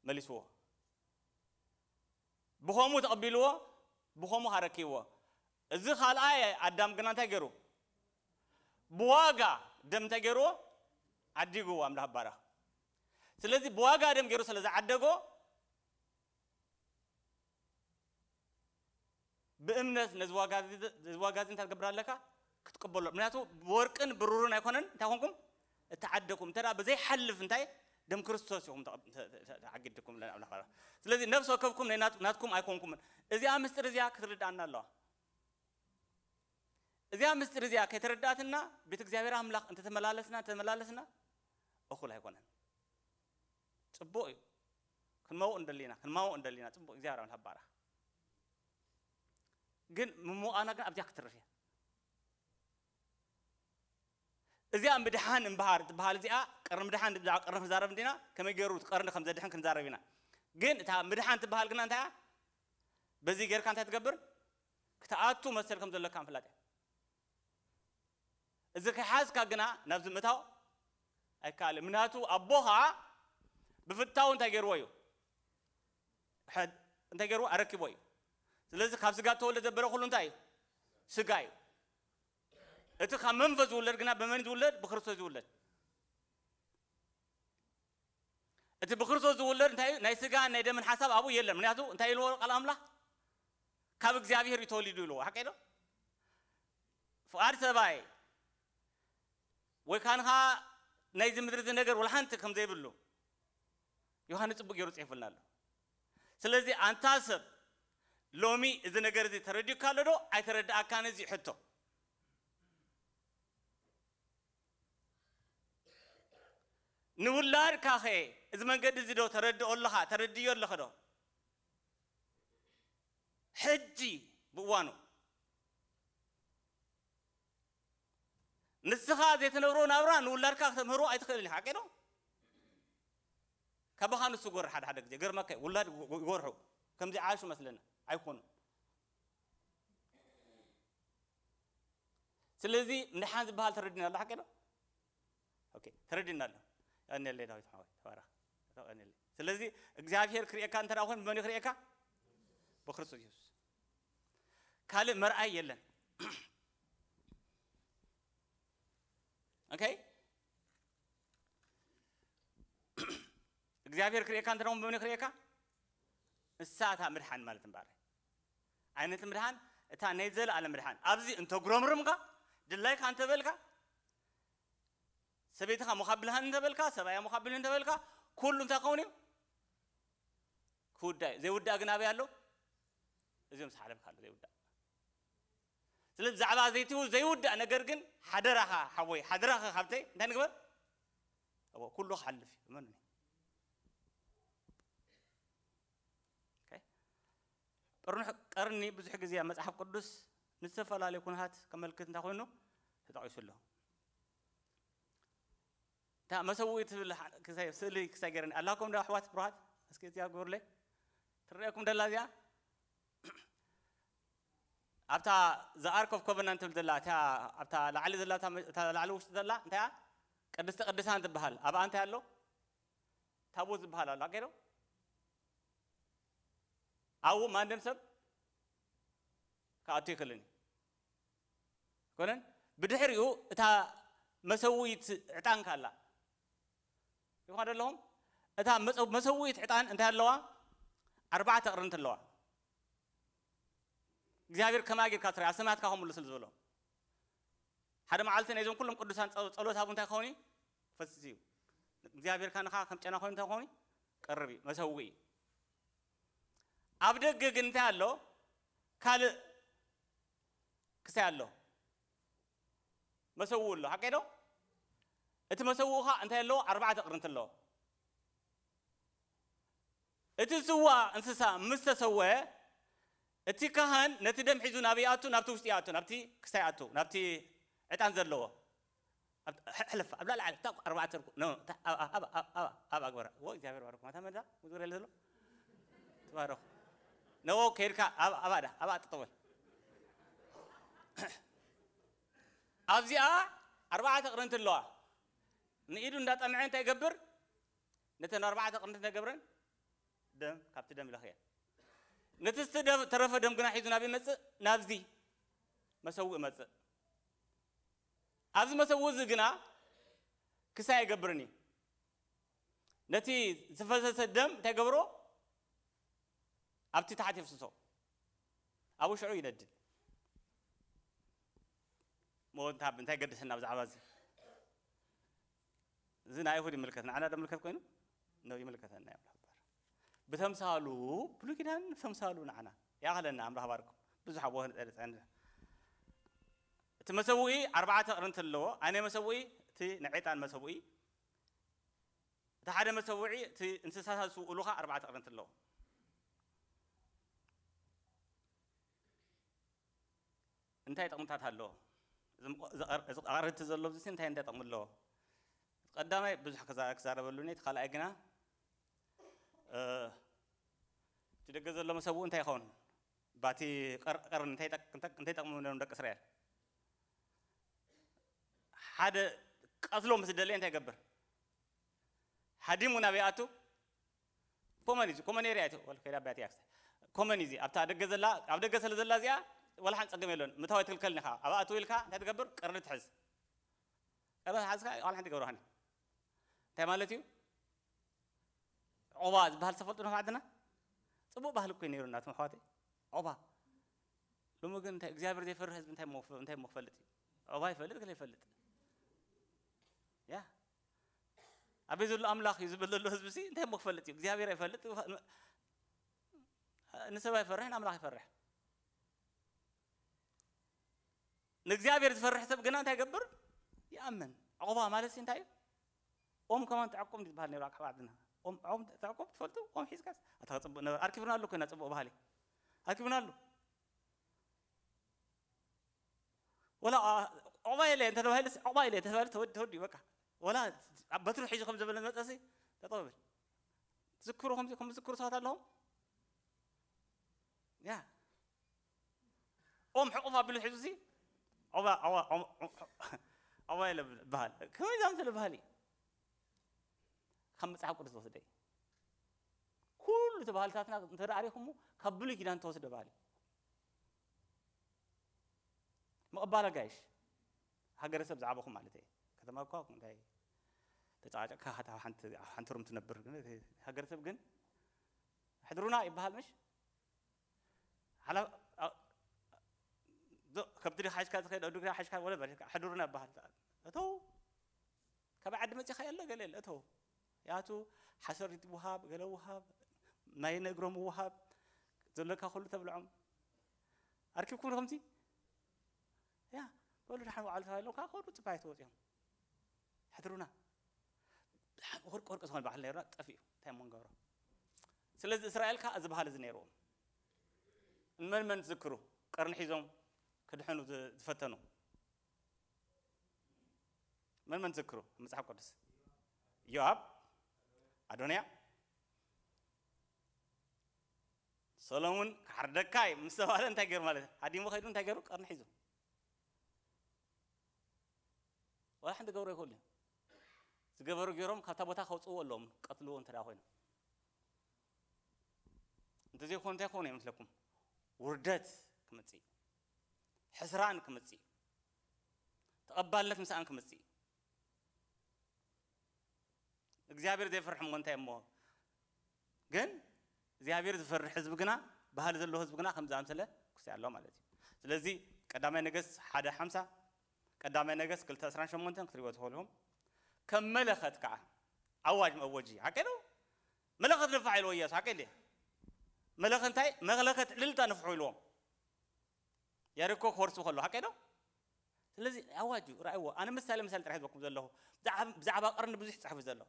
መሊስዎ። ብኸምኡ ተቐቢልዎ፣ ብኸምኡ ኣረኪብዎ። እዚ ካልኣይ ኣዳም ግና እንታይ ገይሩ? ብዋጋ ደም እንታይ ገይርዎ? ዓዲግዎ ኣምላኽ ባረኽ። ስለዚ ብዋጋ ደም ገይሩ ስለ ዝዓደጎ፣ ብእምነት ነዚ ዋጋ እዚ፣ ነዚ ዋጋ እዚ እንታይ ትገብር ኣለካ? ክትቅበሎ። ምክንያቱ ብወርቅን ብሩርን ኣይኮነን፣ እንታይ ኮንኩም? እተዓደኩም። እንተ ደኣ ብዘይሓልፍ እንታይ? ደም ክርስቶስ ኢኹም ተቐ-፣ ተ-፣ ተ-፣ ተ-፣ ተዓጊድኩም ለና ኣምላኽ ባረኽ። ስለዚ ነፍሲ ወከፍኩም ናይ ናት-፣ ናትኩም ኣይኮንኩምን። እዚኣ ምስጢር እዚኣ ክትርድኣና ኣለዋ። እዚኣ ምስጢር እዚኣ ከይተረዳእትና ቤት እግዚኣብሔር ኣምላኽ እንተተመላለስና፣ እንተተመላለስና እኹል ኣይኮነን። ጽቡቕ እዩ። ክንመውቕ እንደሊና፣ ክንማወቕ እንደሊና፣ ጽቡቕ እግዚኣብሔር ኣምላኽ ባረኽ። ግን ምምቓና ግን ኣብዚኣ ክትርፍ እያ። እዚኣ ምድሓን እምበሃር ትበሃል። እዚኣ ቀርኒ ምድሓን፣ ብዛዕባ ቀርኒ ክንዛረብ እንዲና፣ ከመይ ገይሩ እቲ ቀርኒ ከም ዘድሕን ክንዛረብ ኢና። ግን እታ ምድሓን ትበሃል ግና እንታይ እያ? በዚ ጌርካ እንታይ ትገብር? ክትኣቱ መሰል ከም ዘለካ ምፍላጥ እያ። እዚ ከይሓዝካ ግና ናብዚ ምእታው ኣይከኣልን። ምክንያቱ ኣቦኻ ብፍታው እንታይ ገይርዎ እዩ? ሕድ-፣ እንታይ ገይርዎ? ኣረኪብዎ እዩ። ስለዚ ካብ ስጋ ተወልደ ዘበለ ኩሉ እንታይ እዩ? ስጋ እዩ። እቲ ካብ መንፈስ ዝውለድ ግና ብመን ዝውለድ? ብክርስቶስ ዝውለድ። እቲ ብክርስቶስ ዝውለድ እንታይ እዩ? ናይ ስጋን ናይ ደምን ሓሳብ ኣብኡ የለን። ምክንያቱ እንታይ ኢልዎ ቃል ኣምላኽ? ካብ እግዚኣብሔር እዩ ተወሊዱ ኢልዎ። ሓቀይ ዶ? ፍቓድ ሰብኣይ ወይ ካንኻ ናይዚ ምድሪ እዚ ነገር ወላ ሓንቲ ከም ዘይብሉ ዮሃንስ ጽቡቕ ገይሩ ጽሒፉልና ኣሎ። ስለዚ ኣንታ ሰብ ሎሚ እዚ ነገር እዚ ተረዲኡካ ኣሎ ዶ? ኣይተረድኣካን እዚ ሕቶ። ንውላድካ ኸ እዚ መንገዲ እዚ ዶ ተረድኦ ኣለኻ? ተረድዮ ኣለኸ ዶ? ሕጂ ብእዋኑ። ንስኻ ዘይትነብሮ ናብራ ንውላድካ ክተምህሮ ኣይትኽእልን ኢኻ። ሓቂ ዶ? ካባኻ ንሱ ይጎርሕ ሓደ ሓደ ግዜ። ገርመካ እዩ። ውላድ ይጎ-፣ ይጎርሑ። ከምዚ ዓሹ መስለና። ኣይኮኑን። ስለዚ ምድሓን ዝበሃል ተረዲና ኣሎ። ሓቂ ዶ? ኦኬ፣ ተረዲና ኣሎ። ያኔለይ ዳዊት ሓወይ፣ ተባረኽ። ያኔለይ። ስለዚ እግዚኣብሔር ክርእየካ እንተ ደኣ ኮይኑ፣ ብመን እዩ ክርእየካ? ብክርስቶስ የሱስ። ካልእ መርኣይ የለን። ኦኬ? እግዚኣብሔር ክርእየካ እንተ ደኣ ኮይኑ፣ ብመን እዩ ክርእየካ? እሳ እታ ምድሓን ማለት እምበኣር። ዓይነት ምድሓን፣ እታ ናይ ዘለኣለም ምድሓን። ኣብዚ እንተጉረምርምካ፣ ድላይካ እንተበልካ፣ ሰበይትኻ ሞኻብልሃን እንተበልካ፣ ሰብኣያ ሞኻብልህ እንተበልካ፣ ኩሉ እንታይ ክኸውን እዩ? ክውዳእ እዩ። ዘይውዳእ ግን ኣበይ ኣሎ? እዚ ምስ ሓለፍካ ኣሎ ዘይውዳእ። ስለዚ ብዛዕባ ዘይትው-፣ ዘይውዳእ ነገር ግን ሓደራኻ ሓወይ፣ ሓደራኻ ሓብተይ፣ እንታይ ንግበር? እዎ፣ ኩሉ ክሓልፍ እዩ። እመኑኒ። ኦኬ? ጥርኑሕ ቀርኒ ብዙሕ ግዜ ኣብ መጽሓፍ ቅዱስ ንዝተፈላለዩ ኩነታት ከመልክት እንታይ ኮይኑ ተጠቒሱ ኣሎ። እታ መሰውኢ ትብል ሓ-፣ ክሳይ-፣ ስእሊ ክሳይ ገይረኒ። ኣላኩም ዶ ኣሕዋት ብሩሃት? እስኪ እዚኣ ግበሩለይ። ትረኣየኩም ደላ እዚኣ? ኣብታ The Ark of Covenant ትብል ዘላ፣ እታ ኣብታ ላዕሊ ዘላ፣ እታ መ-፣ እታ ላዕሊ ውሽጢ ዘላ፣ እንታይ እያ? ቅድስተ ቅዱሳን ትበሃል። ኣብኣ እንታይ ኣሎ? ታቦት ዝበሃል ኣሎ። ኣገይዶ? ኣብኡ ማንም ሰብ ክኣቱ ይኽእልን እዩ። ኮነን ብድሕሪኡ እታ መሰውኢት ዕጣን ካላ ይኾን ኣለኹም? እታ መጸ-፣ መሰውኢት ዕጣን እንታይ ኣለዋ? ኣርባዕተ ቅርንት ኣለዋ። እግዚኣብሔር ከማይ ጌርካ ትርኢ፣ ኣብ ሰማያት ካኹም ስለ ዝበሎ። ሓደ መዓልቲ ናይዞም ኩሎም ቅዱሳን ጸ-፣ ጸሎት ኣብ እንታይ ክኸውን እዩ? ክፈስስ እዩ። እግዚኣብሔር ካንኻ ከም ጨና ኮይኑ እንታይ ክኸውን እዩ? ቀርብ እዩ፣ መሰውኢ እዩ። ኣብ ደገ ግን እንታይ ኣሎ? ካልእ ክሳይ ኣሎ። መሰውኢ ኣሎ። ሓቀይ ዶ? እቲ መሰውኢ ኸኣ እንታይ ኣለዎ? ኣርባዕተ ቅርንት ኣለዎ። እቲ ስዋ እንስሳ ምስ ተሰወ፣ እቲ ካህን ነቲ ደም ሒዙ ናበይ ይኣቱ? ናብቲ ውሽጢ ይኣቱ፣ ናብቲ ክሳይ ይኣቱ፣ ናብቲ ዕጣን ዘለዎ። ኣብ-፣ ሕ-፣ ሕለፍ፣ ኣብ ላዕሊ፣ ዓለ-፣ ታብ ኣርባዕተ ርኩ-፣ ኖ፣ ታ-፣ ኣብ፣ ኣብ፣ ኣብ፣ ኣብ፣ ኣብ ኣግበራ። ዎ፣ እግዚኣብሔር ባርኩም። ኣታ መዳ፣ ምዝውር የለ ዘሎ? ተባረኹ። ነዎ፣ ከይድካ፣ ኣብ፣ ኣብ ኣዳ፣ ኣብ ኣጥጥወል። ኣብዚኣ ኣርባዕተ ቅርንቲ ኣለዋ። ንኢዱ እንዳጠምዐ እንታይ ይገብር? ነተን ኣርባዕተ ቅርንቲ እንታይ ገብረን? ደም፣ ካብቲ ደም ይለኽየን። ነቲ ዝተደ-፣ ተረፈ ደም ግና ሒዙ ናብ ይመጽእ? ናብዚ መሰውእ መጽእ። ኣብዚ መሰውእ እዚ ግና ክሳይ ኣይገብርን እዩ። ነቲ ዝፈሰሰ ደም እንታይ ገብሮ? ኣብቲ ታሕቲ የፍስሶ። ኣብኡ ሽዑ ይነድድ። እሞ እንታ-፣ እንታይ ገድሰና ብዛዕባ እዚ? እዚ ንኣይሁድ ይምልከት፣ ንዓና ዶ ምልከት ኮይኑ? ነው፣ ይምልከተና እዩ ኣምላኽ እምበኣር። ብተምሳሉ፣ ብሉይ ኪዳን ብተምሳሉ ንዓና። ይኣኽለና ኣምላኽ ባርኩም። ብዙሕ ኣብኡ ክንጸንሕ። እቲ መሰውኢ ኣርባዕተ ቅርንቲ ኣለዎ። ኣነ መሰውኢ፣ እቲ ናይ ዕጣን መሰውኢ። እቲ ሓደ መሰውዒ፣ እቲ እንስሳታት ዝስውእሉ ኸኣ ኣርባዕተ ቅርንቲ ኣለዎ። እንታይ ጥቕምታት ኣለዎ? እዚ ምቆ-፣ እዚ ቀር-፣ እዚ ቀርንቲ ዘሎ ኣብዚ እንታይ፣ እንታይ ጥቕሚ ኣለዎ? ቀዳማይ ብዙሕ ክዛ-፣ ክዛረበሉ እየ፣ እቲ ካልኣይ ግና፣ እ፣ እቲ ደገ ዘሎ መሰውኢ እንታይ ይኸውን? ባቲ ቀር-፣ ቀርኒ እንታይ ይጠቅ-፣ እንታይ፣ እንታይ ይጠቕሙ ነይሮም ደቂ እስራኤል? ሓደ ቀትሎ ምስ ደለየ እንታይ ይገብር? ሃዲሙ ናበይ ይኣቱ? ኮመን እዩ፣ ኮመን ኤርያ እዩ፣ ወል ከይዳ ኣባያት ያክስ። ኮመን እዩ፣ ኣብታ ደገ ዘላ፣ ኣብ ደገ ስለ ዘላ እዚኣ፣ ወላ ሓንቲ ጸገም የለን። ምእታው ኣይትክልከልን ኢኻ። ኣብኣ ኣትው ኢልካ እንታይ ትገብር? ቀርኒ ትሕዝ። ቀርኒ ሓዝካ፣ ወላ ሓንቲ ይገብረኻን እዩ። እንታይ ማለት እዩ? ዖባ ዝበሃል ተፈልጡ ነው ዓድና? ጽቡቕ ባህሊ እኮ እዩ ነይሩ እናቶም ኣሕዋተይ። ዖባ። ሎሚ ግን እንታይ እግዚኣብሔር ዘይፈርህ ህዝቢ እንታይ እሞ ክፈ-፣ እንታይ እሞ ክፈልጥ እዩ? ዖባ ይፈልጥ፣ ገለ ይፈልጥ። ያ። ኣበይ ዘሎ ኣምላኽ እዩ ዝብል ዘሎ ህዝቢ ሲ እንታይ እሞ ክፈልጥ እዩ? እግዚኣብሔር ኣይፈልጥ፣ ንሰብ ኣይፈርሕ፣ ንኣምላኽ ይፈርሕ። ንእግዚኣብሔር ዝፈርሕ ሰብ ግና እንታይ ይገብር? ይኣምን። ዖባ ማለት ሲ እንታይ እዩ? ኦም ከማን ተዕቁብ ዝበሃል ነይሩ ኣብ ዓድና። ኦም፣ ኦም ተዕቁብ ትፈልጡ? ኦም ሒዝካስ? ኣታ ጽቡቕ ነበር። ኣርኪብና ኣሎ ኮይና ጽቡቕ ባህሊ። ኣርኪብና ኣሎ። ወላ፣ ኣ-፣ ዑቕባይ ኢለ እንተተባሂለስ፣ ዑቕባይ ኢለ እንተተባሂለ ተወዲ፣ ተወዲ በቃ። ወላ ኣብ በትሩ ሒዙ ከም ዘበለ መጸሲ፣ ጠጠው በል። ትዝክሩ፣ ከምዚ፣ ከም ዝዝክሩ ሰባት ኣለኹም? ያ። ኦም ሕቑፍ ኣቢሉ ሒዙ ሲ፣ ዑቕባ፣ ዑቕባ፣ ዑቕባ፣ ዑቕባ ኢለ በሃል። ከመይ ዛምሰለ ባህሊ? ካብ መጽሓፍ ቅዱስ ዝወስደ እዩ። ኩሉ እቲ ባህልታትና እንተ ደኣ ርኢኹሞ፣ ካብ ብሉይ ኪዳን ተወስደ ባህሊ። ምቕባል ኣጋይሽ፣ ሃገረሰብ ዝዓበኹም ማለት እየ። ከተማ እኳ እንታይ ተጨቃጨቅካ፣ ሓንቲ፣ ሓንቲ ሩም ትነብር፣ ግን ሃገረሰብ ግን፣ "ሕድሩና" ይበሃል ምሽ? ሓላ-፣ ኣ-፣ ዶ-፣ ከብቲ ዲኻ ሓይሽካ ትኸይድ፣ ኣእዱግ ዲኻ ሓይሽካ፣ ወለ በል፣ "ሕድሩና" ይበሃል። እተው፣ ካብ ዓዲ መጺኻ የለ፣ ገለ የለ፣ እተው። ያቱ ሓሰሪት ውሃብ፣ ገለ ውሃብ፣ ማይ ነግሮም ውሃብ፣ ዘለካ ኩሉ ተብልዖም። ኣርኪብኩም ዶ ከምዚ? ያ፣ በሉ ደሓን ውዓሉ ተባሂሎም፣ ካብ ከዱ ጽባሕ ተወጺኦም። ሕድሩና። ደሓን ወርቂ ወርቂ ዝኾነ በዓል ነይሩና፣ ጠፊኡ። እንታይ እሞ ንገብሮ? ስለዚ እስራኤል ከኣ እዚ ባህሊ እዚ ነይርዎም። ንመን መን ትዝክሩ? ቀርኒ ሒዞም ክድሕኑ ዝ-፣ ዝፈተኑ። መን መን ትዝክሩ? መጽሓፍ ቅዱስ። ዮኣብ፣ ኣዶንያ፣ ሰሎሙን ክሓርደካ እዩ ምስ ተባለ እንታይ ገይሩ ማለት እዩ? ሃዲሙ ከይዱ እንታይ ገይሩ? ቀርኒ ሒዙ። ዋላ ሓንቲ ገብሮ ይኽእሉ እዮም። ዝገበሩ ገይሮም ካብታ ቦታ ከውፅእዎ ኣለዎም፣ ቀትልዎ እንተ ደኣ ኮይኖም። እንተዘይኮኑ እንታይ ክኾኑ ይመስለኩም? ውርደት ክመጽእ እዩ። ሕስራን ክመጽእ እዩ። ተቐባልነት ምስኣን ክመጽእ እዩ። እግዚኣብሔር ዘይፈርሕ እሞ እንታይ እሞ? ግን እግዚኣብሔር ዝፈርሕ ህዝቢ ግና፣ ባህሊ ዘለዎ ህዝቢ ግና ከምዚ ኣምሰለ ክስታይ ኣሎ ማለት እዩ። ስለዚ ቀዳማይ ነገስት ሓደ ሓምሳ፣ ቀዳማይ ነገስት ክልተ ዕስራን ሸሞንተን ክትሪእዎ ትኽእሉ ኢኹም። ከም መለኸት ከዓ ኣዋጅ መእወጂ፣ ሓቀይ ዶ? መለኸት ንፋዕ ኢልዎ ኢያሱ፣ ሓቀይ ድየ? መለኸት እንታይ? መለኸት ዕልልታ ንፍሑ ኢልዎም። የሪኮ ክወርሱ ከሎ፣ ሓቀይ ዶ? ስለዚ ኣዋጅ እዩ፣ ርኣይዎ። ኣነ ምሳሌ፣ ምሳሌ ጥራሕ ሂበኩም ዘለኹ። ብዛዕባ፣ ብዛዕባ ቀርኒ ብዙሕ ጽሑፍ ዘሎ።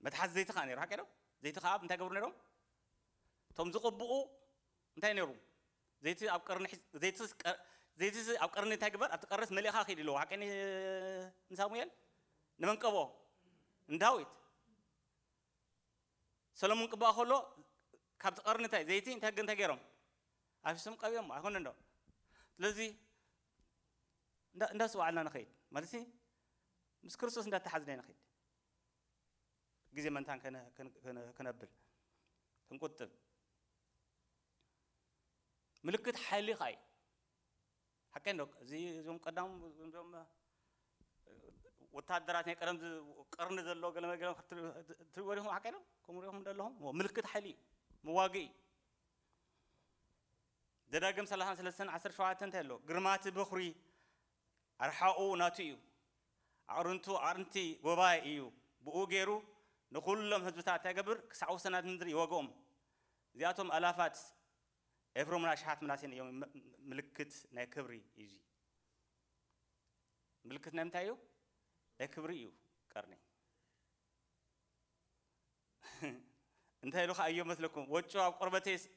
መትሓዚ ዘይቲ ከኣ ነይሩ፣ ሓቀይ ዶ? ዘይቲ ከኣ እንታይ ገብሩ ነይሮም? እቶም ዝቕብኡ እንታይ ነይሩ? ዘይቲ ኣብ ቀርኒ ሒዝ-፣ ዘይቲ ስ-፣ ቀ-፣ ዘይቲ ስ-፣ ኣብ ቀርኒ እንታይ ግበር? ኣብቲ ቀርኒስ መሊእኻ ኺድ ኢልዎ፣ ሓቀይ ን-፣ ንሳሙኤል? ንመን ቀብኦ? ንዳዊት። ሰሎሞን ቅባእ ከሎ ካብቲ ቀርኒ እንታይ ዘይቲ እንታይ፣ እንታይ ገይሮም? ኣፍሲሶም ቀቢኦሞ፣ ኣይኮነን ዶ? ስለዚ እንዳ-፣ እንዳስተዋዕልና ንኸይድ። ማለት ሲ፣ ምስ ክርስቶስ እንዳተሓዝና ንኸይድ። ግዜ መንታን ከነ-፣ ከነ-፣ ከነ-፣ ከነብል፣ ክንቁጥብ። ምልክት ሓይሊ ኸኣ እዩ። ሓቀይ እንዶ፣ እዚ፣ እዞም ቀዳም፣ እዞም ወታደራት ናይ ቀደም ዝ-፣ ቀርኒ ዘሎ ገለ መገለ ክትሪ-፣ ትሪእዎ ዲኹም? ሓቀይ ዶ? ከምኡ ሪእኹም ዶ ኣለኹም? ምልክት ሓይሊ እዩ። መዋግኢ እዩ። ዘዳግም ሰላሳን ሰለስተን ዓሰርተ ሸውዓተ እንታይ ኣሎ? ግርማቲ በኹሪ ኣርሓኡ ናቱ እዩ። ኣዕርንቱ ኣዕርንቲ ጎባይ እዩ። ብኡ ገይሩ ንኹሎም ህዝብታት እንታይ ይገብር? ክሳዕ ወሰናት ምድሪ ይወግኦም። እዚኣቶም ኣላፋት ኤፍሮምን ኣሽሓት ምናሴን እዮም። ም-፣ ምልክት ናይ ክብሪ እዩ እዚ። ምልክት ናይ ምንታይ እዩ? ናይ ክብሪ እዩ ቀርኒ። እንታይ ኢሉ ኸዓ እዮ መስለኩም? ወጮ ኣብ ቆርበተይ ስ-፣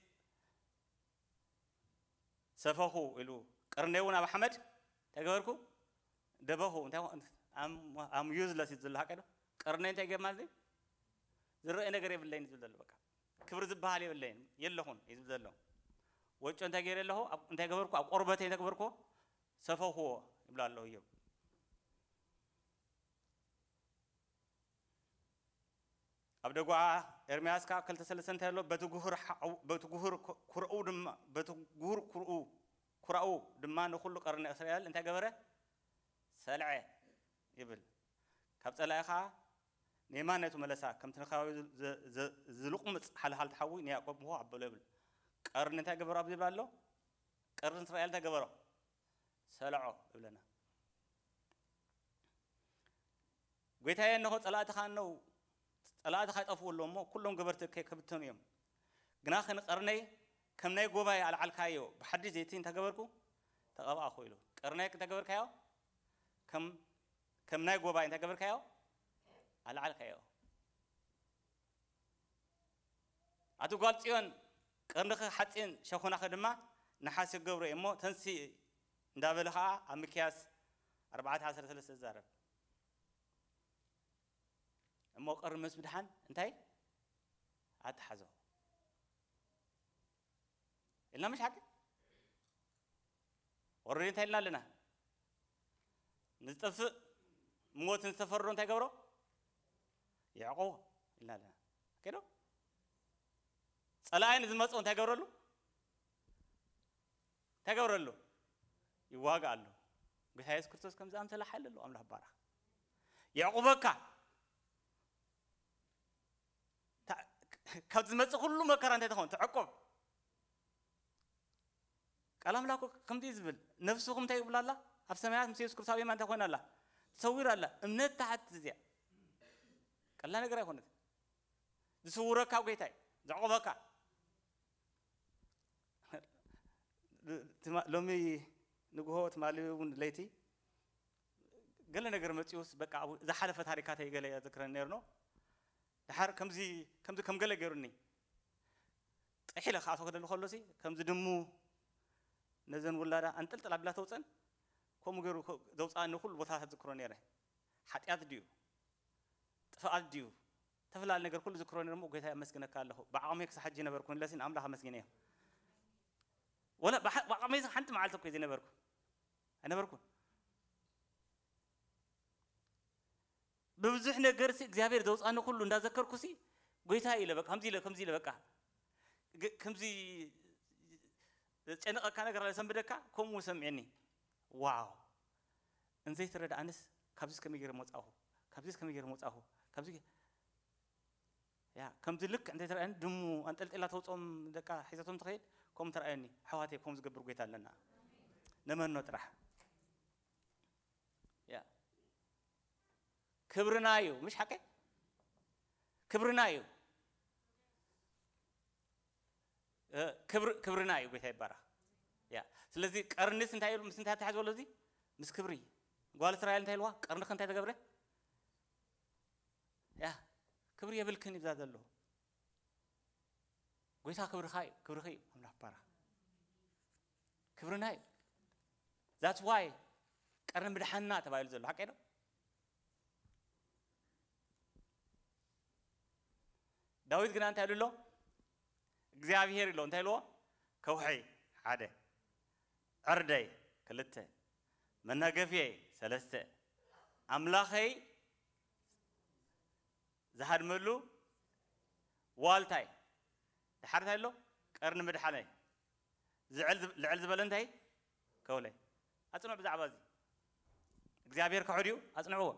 ሰፈኹ ኢሉ፣ ቀርነይ እውን ኣብ ሓመድ እንታይ ገበርኩ? ደበኹ። እንታይ ኮ-፣ ኣም-፣ ኣም ዩዝለስ እዩ ዝብል፣ ሓቀይ ዶ? ቀርነይ እንታይ ገይር ማለት እዩ? ዝረአ ነገር የብለይን ዝብል ዘሎ፣ በቃ። ክብሪ ዝበሃል የብለይን፣ የለኹን እዩ ዝብል ዘሎ። ወጮ እንታይ ገይረ ኣለኹ? ኣብ-፣ እንታይ ገበርኩ? ኣብ ቆርበተይ እንታይ ገበርኩ? ሰፈኹዎ ይብላ ኣሎ እዮብ። ኣብ ደጓዓ ኤርምያስ ከኣ ክልተ ሰለስተ እንታይ ኣሎ? በቲ ጉሁር ሓው-፣ በቲ ጉሁር ኩ-፣ ኩርኡ ድማ፣ በቲ ጉሁር ኩርኡ፣ ኩራኡ ድማ ንኹሉ ቀርኒ እስራኤል እንታይ ገበረ? ሰልዐ ይብል። ካብ ጸላኢ ኸኣ ንየማን ናይቱ መለሳ፣ ከምቲ ንከባቢኡ ዝ-፣ ዝ-፣ ዝ-፣ ዝልቁምጽ ሓልሃልቲ ሓዊ ንያዕቆብ ምሆ ኣበሎ ይብል። ቀርኒ እንታይ ገበሮ ኣብዚ ይብል ኣሎ? ቀርኒ እስራኤል እንታይ ገበሮ? ሰልዖ ይብለና። ጐይታየ፣ እነሆ ጸላእትኻ እነው፣ ጸላእትኻ ይጠፍኡ ኣለዉ እሞ፣ ኩሎም ገበርቲ እከይ ክብተኑ እዮም። ግናኸ ንቀርነይ ከም ናይ ጎባይ ኣልዓልካዮ፣ ብሓድሽ ዘይቲ እንታይ ገበርኩ? ተቐብኣኹ ኢሉ። ቀርነይ እንታይ ገበርካዮ? ከም፣ ከም ናይ ጎባይ እንታይ ገበርካዮ? ኣልዓልካዮ። ኣቲ ጓል ጽዮን፣ ቀርንኺ ሓፂን ሸኾናኺ ድማ ነሓስ ይገብሮ እየ እሞ ተንሲ እንዳበለ ከዓ ኣብ ሚክያስ ኣርባዕተ ዓሰርተ ሰለስተ ዝዛረብ። እሞ ቀርኒ ምስ ምድሓን እንታይ ኣተሓዞ ኢልና ምሽ ሓቂ ወረዲ እንታይ ኢልና ኣለና? ንዝጠፍእ ሞት ንዝተፈርዶ እንታይ ገብሮ? ይዕቆ ኢልና ኣለና። ከዶ ፀላኢ ንዝመፅኦ እንታይ ገብረሉ? እንታይ ገብረሉ? ይዋጋኣሉ። ጌታ የሱስ ክርስቶስ ከምዚ ኣምሰለ ሓይሊ ኣለዎ። ኣምላኽ ባረኽ። የዕቁበካ። ካብ ዝመፅእ ኩሉ መከራ እንታይ ትኸውን? ትዕቆብ። ቃል ኣምላኽ ከምዚ እዩ ዝብል፣ ነፍስኹም እንታይ ይብላ ኣላ? ኣብ ሰማያት ምስ የሱስ ክርስቶስ ኣብ የማን እንታይ ኮይና ኣላ? ተሰዊራ ኣላ። እምነት ትሓትት እዚኣ ቀላል ነገር ኣይኮነት። ዝስውረካ ኣብ ጌታ እዩ ዘዕቆበካ። ሎሚ ንግሆ ትማሊ እውን ለይቲ ገለ ነገር መፂኡስ በቃ ዝሓለፈ ታሪካተይ ገለ ዝክረን ነርኖ። ድሓር ከምዚ ከምዚ ከም ገለ ገይሩኒ ጥሒለ ክኣቶ ክደሊ ከሎሲ ከምዚ ድሙ ነዘን ውላዳ ኣንጠልጥላ ብላ ተውፀን። ከምኡ ገይሩ ዘውፃኣኒ ኩሉ ቦታታት ዝክሮ ነይረ። ሓጢኣት ድዩ ጥፍኣት ድዩ ተፈላለ ነገር ኩሉ ዝክሮ ነይረ። እሞ ጎይታ ኣመስግነካ ኣለኹ። ብዓቕመይ ክሳብ ሕጂ ነበርኩ ኢለሲ ንኣምላኽ ኣመስግነ እየ። ወላ ብዓቕመይ ሓንቲ መዓልቲ እኮ ዘይነበርኩ ኣይነበርኩን። ብብዙሕ ነገርሲ እግዚኣብሔር ዘውፃኒ ኩሉ እንዳዘከርኩሲ ጎይታ ኢለ በቃ ከምዚ ኢለ ከምዚ ኢለ በቃ ከምዚ ዘጨነቐካ ነገር ኣለ ሰንብደካ ከምኡ ሰሚዐኒ። ዋው እንዘይተረድኣንስ ካብዚስ ከመይ ገይረ መውፃእኹ ካብዚስ ከመይ ገይረ መውፃእኹ ካብዚ ያ ከምዚ ልክ እንተይተረኣየኒ ድሙ ኣንጠልጢላ ተውፅኦም ደቃ ሒዘቶም ትኸይድ። ከምኡ ተረኣየኒ። ኣሕዋተይ ከምኡ ዝገብር ጎይታ ኣለና። ነመኖ ጥራሕ ያ ክብርና እዩ ምሽ ሓቀይ ክብርና እዩ። ክብርና እዩ ጎይታ ይባረኽ። ያ ስለዚ ቀርኒስ እንታይ ኢሉ ምስ እንታይ ተሓዝ በሎ እዚ ምስ ክብሪ ጓል እስራኤል እንታይ ኢልዋ ቀርንኽ እንታይ ተገብረ? ያ ክብሪ የብልክን ይብዛ ዘሎ ጎይታ ክብርኻ እዩ ክብርኺ እዩ ኣምላኽ ባረኽ። ክብርና እዩ። That's why ቀርኒ ምድሓና ተባሂሉ ዘሎ ሓቀ ዶ? ዳዊት ግና እንታይ ኢሉ ኣሎ? እግዚኣብሔር ኢሎ እንታይ ኢልዎ? ከውሐይ ሓደ ዕርደይ ክልተ መናገፍየይ ሰለስተ ኣምላኸይ ዝሃድመሉ ዋልታይ ድሓር እንታይ ኣሎ? ቀርኒ ምድሓነይ ልዕል ዝበለ እንታይ ከውለይ ኣፅንዑ ብዛዕባ እዚ እግዚኣብሔር ክሑ ድዩ ኣፅንዕዎ።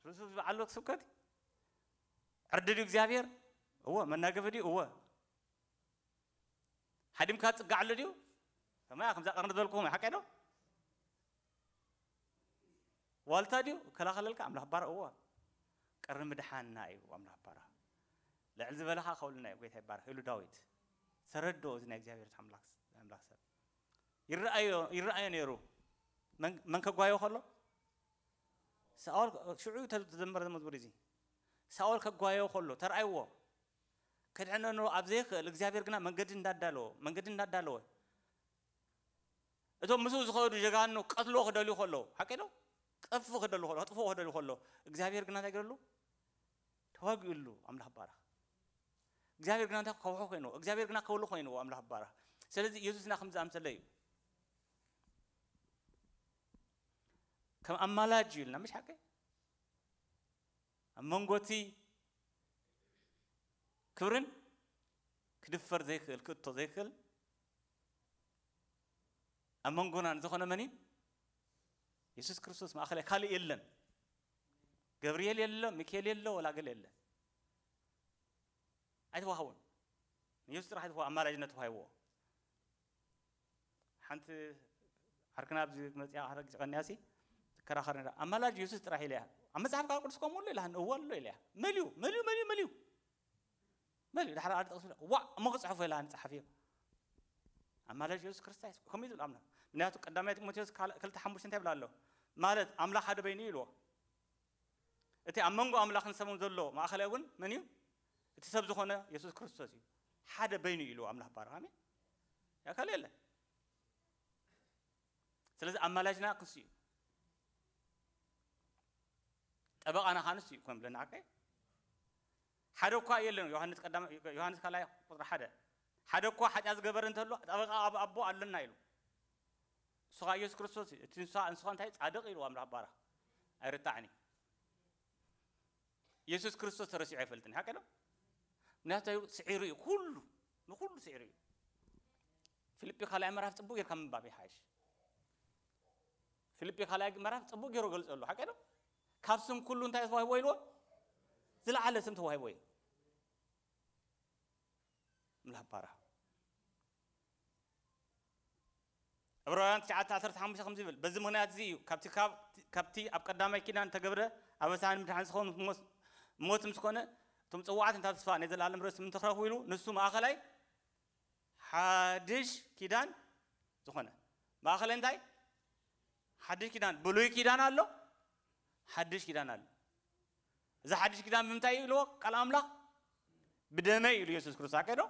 ርሱ ዝበዓሎ ስብከት ዕርዲ ድዩ እግዚኣብሔር? እወ። መናገፊ ድዩ? እወ። ሃዲምካ ትፅጋዕ ኣሎ ድዩ? ከማያ ከምዛ ቀርኒ ዝበልኩኹም ሓቀ ዶ? ዋልታ ድዩ? ከላኸለልካ ኣምላኽ ባር እወ። ቀርኒ ምድሓንና እዩ ኣምላኽ ባር። ልዕል ዝበለኻ ከውልና እዩ ጎይታ ይባረክ ኢሉ ዳዊት። ተረድኦ እዚ ናይ እግዚኣብሔር ኣምላኽ ኣምላኽ ሰብ ይረኣዮ ይረኣዮ ነይሩ። መን መን ከጓዮ ከሎ ሳኦል ሽዑ ተዘመረ መዝሙር እዚ ሳኦል ከጓዮ ከሎ ተረኣይዎ። ከድሕነኑ ኣብ ዘይኽእል እግዚኣብሔር ግና መንገዲ እንዳዳለወ መንገዲ እንዳዳለወ እቶም ምስኡ ዝኸዱ ጀጋኑ ቀትልዎ ክደልዩ ከለዉ ሓቂ ዶ? ጠፍ ክደሉ ከሎ ክጥፍዎ ክደልዩ ከሎ እግዚኣብሔር ግና እንታይ ገረሉ? ተዋጊኡሉ ኣምላኽ ባረኽ። እግዚኣብሔር ግና እንታይ ከውሖ ኮይንዎ እግዚኣብሔር ግና ከውሊ ኮይንዎ ኣምላኽ ባረኽ። ስለዚ ኢየሱስና ከም ዝኣምሰለ እዩ። ከም ኣማላጅ እዩ ኢልና ምሽ ሓቂ ኣብ መንጎ እቲ ክብርን ክድፈር ዘይክእል ክእቶ ዘይክእል ኣብ መንጎና ንዝኾነ መን እዩ? የሱስ ክርስቶስ ማእኸላይ ካልእ የለን። ገብርኤል የሎ፣ ሚካኤል የሎ፣ ወላ ገለ የለን። ኣይተዋህቦን። ንየሱስ ጥራሕ ኣይተዋህ ኣማላጅነት ተዋሂብዎ። ሓንቲ ዓርክና ኣብዚ መፅያ ሓረግ ጨቀንያ ሲ ትከራኸር ነራ ኣማላጅ የሱስ ጥራሕ ኢለ እያ። ኣብ መፅሓፍ ቃል ቅዱስ ከምኡ ኣሎ ኢላሃን እወ ኣሎ ኢለ እያ። መልዩ መልዩ መልዩ መልዩ መልዩ ድሓር ዓዲ ጠቅሱ ዋ እሞ ክፅሕፎ ኢላሃን ፀሓፊ እዩ። ኣማላጅ የሱስ ክርስቶስ ከምኡ ዝብል ኣምላኽ ምክንያቱ ቀዳማይ ጢሞቴዎስ ክልተ ሓሙሽተ እንታይ ይብላ ኣሎ? ማለት ኣምላኽ ሓደ በይኑ እዩ ኢልዎ። እቲ ኣብ መንጎ ኣምላኽን ሰብን ዘሎ ማእኸላይ እውን መን እዩ? እቲ ሰብ ዝኾነ የሱስ ክርስቶስ እዩ። ሓደ በይኑ ኢሉ ኣምላኽ ባርኽ። ኣሜን። ያካል የለ። ስለዚ ኣማላጅና ክንሱ እዩ። ጠበቓና ኻንሱ እዩ ኮን ብለና። ሓቀይ ሓደ እኳ የለን። ዮሃንስ ቀዳማ፣ ዮሃንስ ካልኣይ ቁጥሪ ሓደ፣ ሓደ እኳ ሓጢኣት ዝገበረ እንተሎ ጠበቓ ኣብ ኣቦ ኣለና ኢሉ። እሱ ኸዓ ኢየሱስ ክርስቶስ እዩ። እቲ ንሳ፣ ንሱ ኸዓ እንታይ ጻድቕ ኢሉ ኣምላኽ ባርኽ። ኣይርታዕኒ። ኢየሱስ ክርስቶስ ተረሲዑ ኣይፈልጥን። ሓቂ ዶ? ምክንያቱ ስዒሩ እዩ። ኩሉ፣ ንኹሉ ስዒሩ እዩ። ፊልጲ ካልኣይ ምዕራፍ ጽቡቕ ጌርካ ምንባብ ይሓይሽ። ፊልጲ ካልኣይ ምዕራፍ ጽቡቕ ገይሩ ገልጸሉ። ሓቂ ዶ? ካብ ስም ኩሉ እንታይ ተዋሂቦ ኢልዎ? ዝለዓለ ስም ተዋሂቦ እዩ። ምላባራ። ዕብራውያን ትሽዓተ ዓሰርተ ሓሙሽተ ከምዚ ይብል፣ በዚ ምኽንያት እዚ እዩ፣ ካብቲ፣ ካብ፣ ካብቲ ኣብ ቀዳማይ ኪዳን ተገብረ ኣበሳን ምድሓን ዝኸውን ሞት፣ ሞት ምስ ኮነ፣ እቶም ጽዋዓት እንታ ተስፋ ናይ ዘላለም ርስቲ ምንትኽረፉ ኢሉ፣ ንሱ ማእኸላይ ሓድሽ ኪዳን ዝኾነ። ማእኸላይ እንታይ? ሓድሽ ኪዳን፣ ብሉይ ኪዳን ኣሎ፣ ሓድሽ ኪዳን ኣሎ። እዚ ሓድሽ ኪዳን ብምንታይ እዩ ኢልዎ? ቃል ኣምላኽ፣ "ብደመይ" ኢሉ የሱስ ክርስቶስ። ኣቀዶ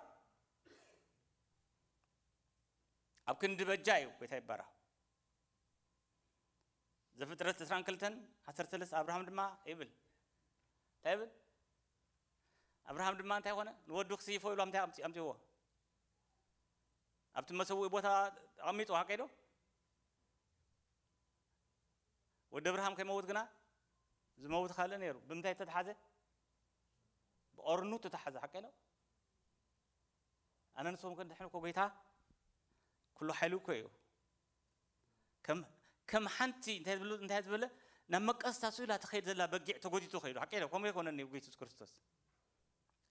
ኣብ ክንዲ በጃ እዩ ጎይታ ይባረኽ። ዘፍጥረት ዕስራን ክልተን ዓሰርተ ሰለስተ፣ ኣብርሃም ድማ ይብል፣ እንታይ ይብል? ኣብርሃም ድማ እንታይ ኮነ? ንወዱ ክስይፎ ኢሉ ኣምታይ ኣምጺ-፣ ኣምጺዎ? ኣብቲ መሰውኢ ቦታ ኣቐሚጡ፣ ሓቀይ ዶ? ወዲ ኣብርሃም ከይመውት ግና ዝመውት ካልእ ነይሩ። ብምንታይ ተተሓዘ? ብቐርኑ ተተሓዘ፣ ሓቀይ ዶ? ኣነ ንስኹም ክንድሕን እኮ ጎይታ ኩሉ ሓይሉ እኮ እዩ። ከም፣ ከም ሓንቲ እንታይ ዝብሉ፣ እንታይ ዝበለ፣ ናብ መቀስታ ስኢላ ትኸይድ ዘላ በጊዕ ተጎቲቱ ኸይዱ። ሓቀይ ዶ? ከምኡ ኣይኮነን እዩ ጎይታ የሱስ ክርስቶስ።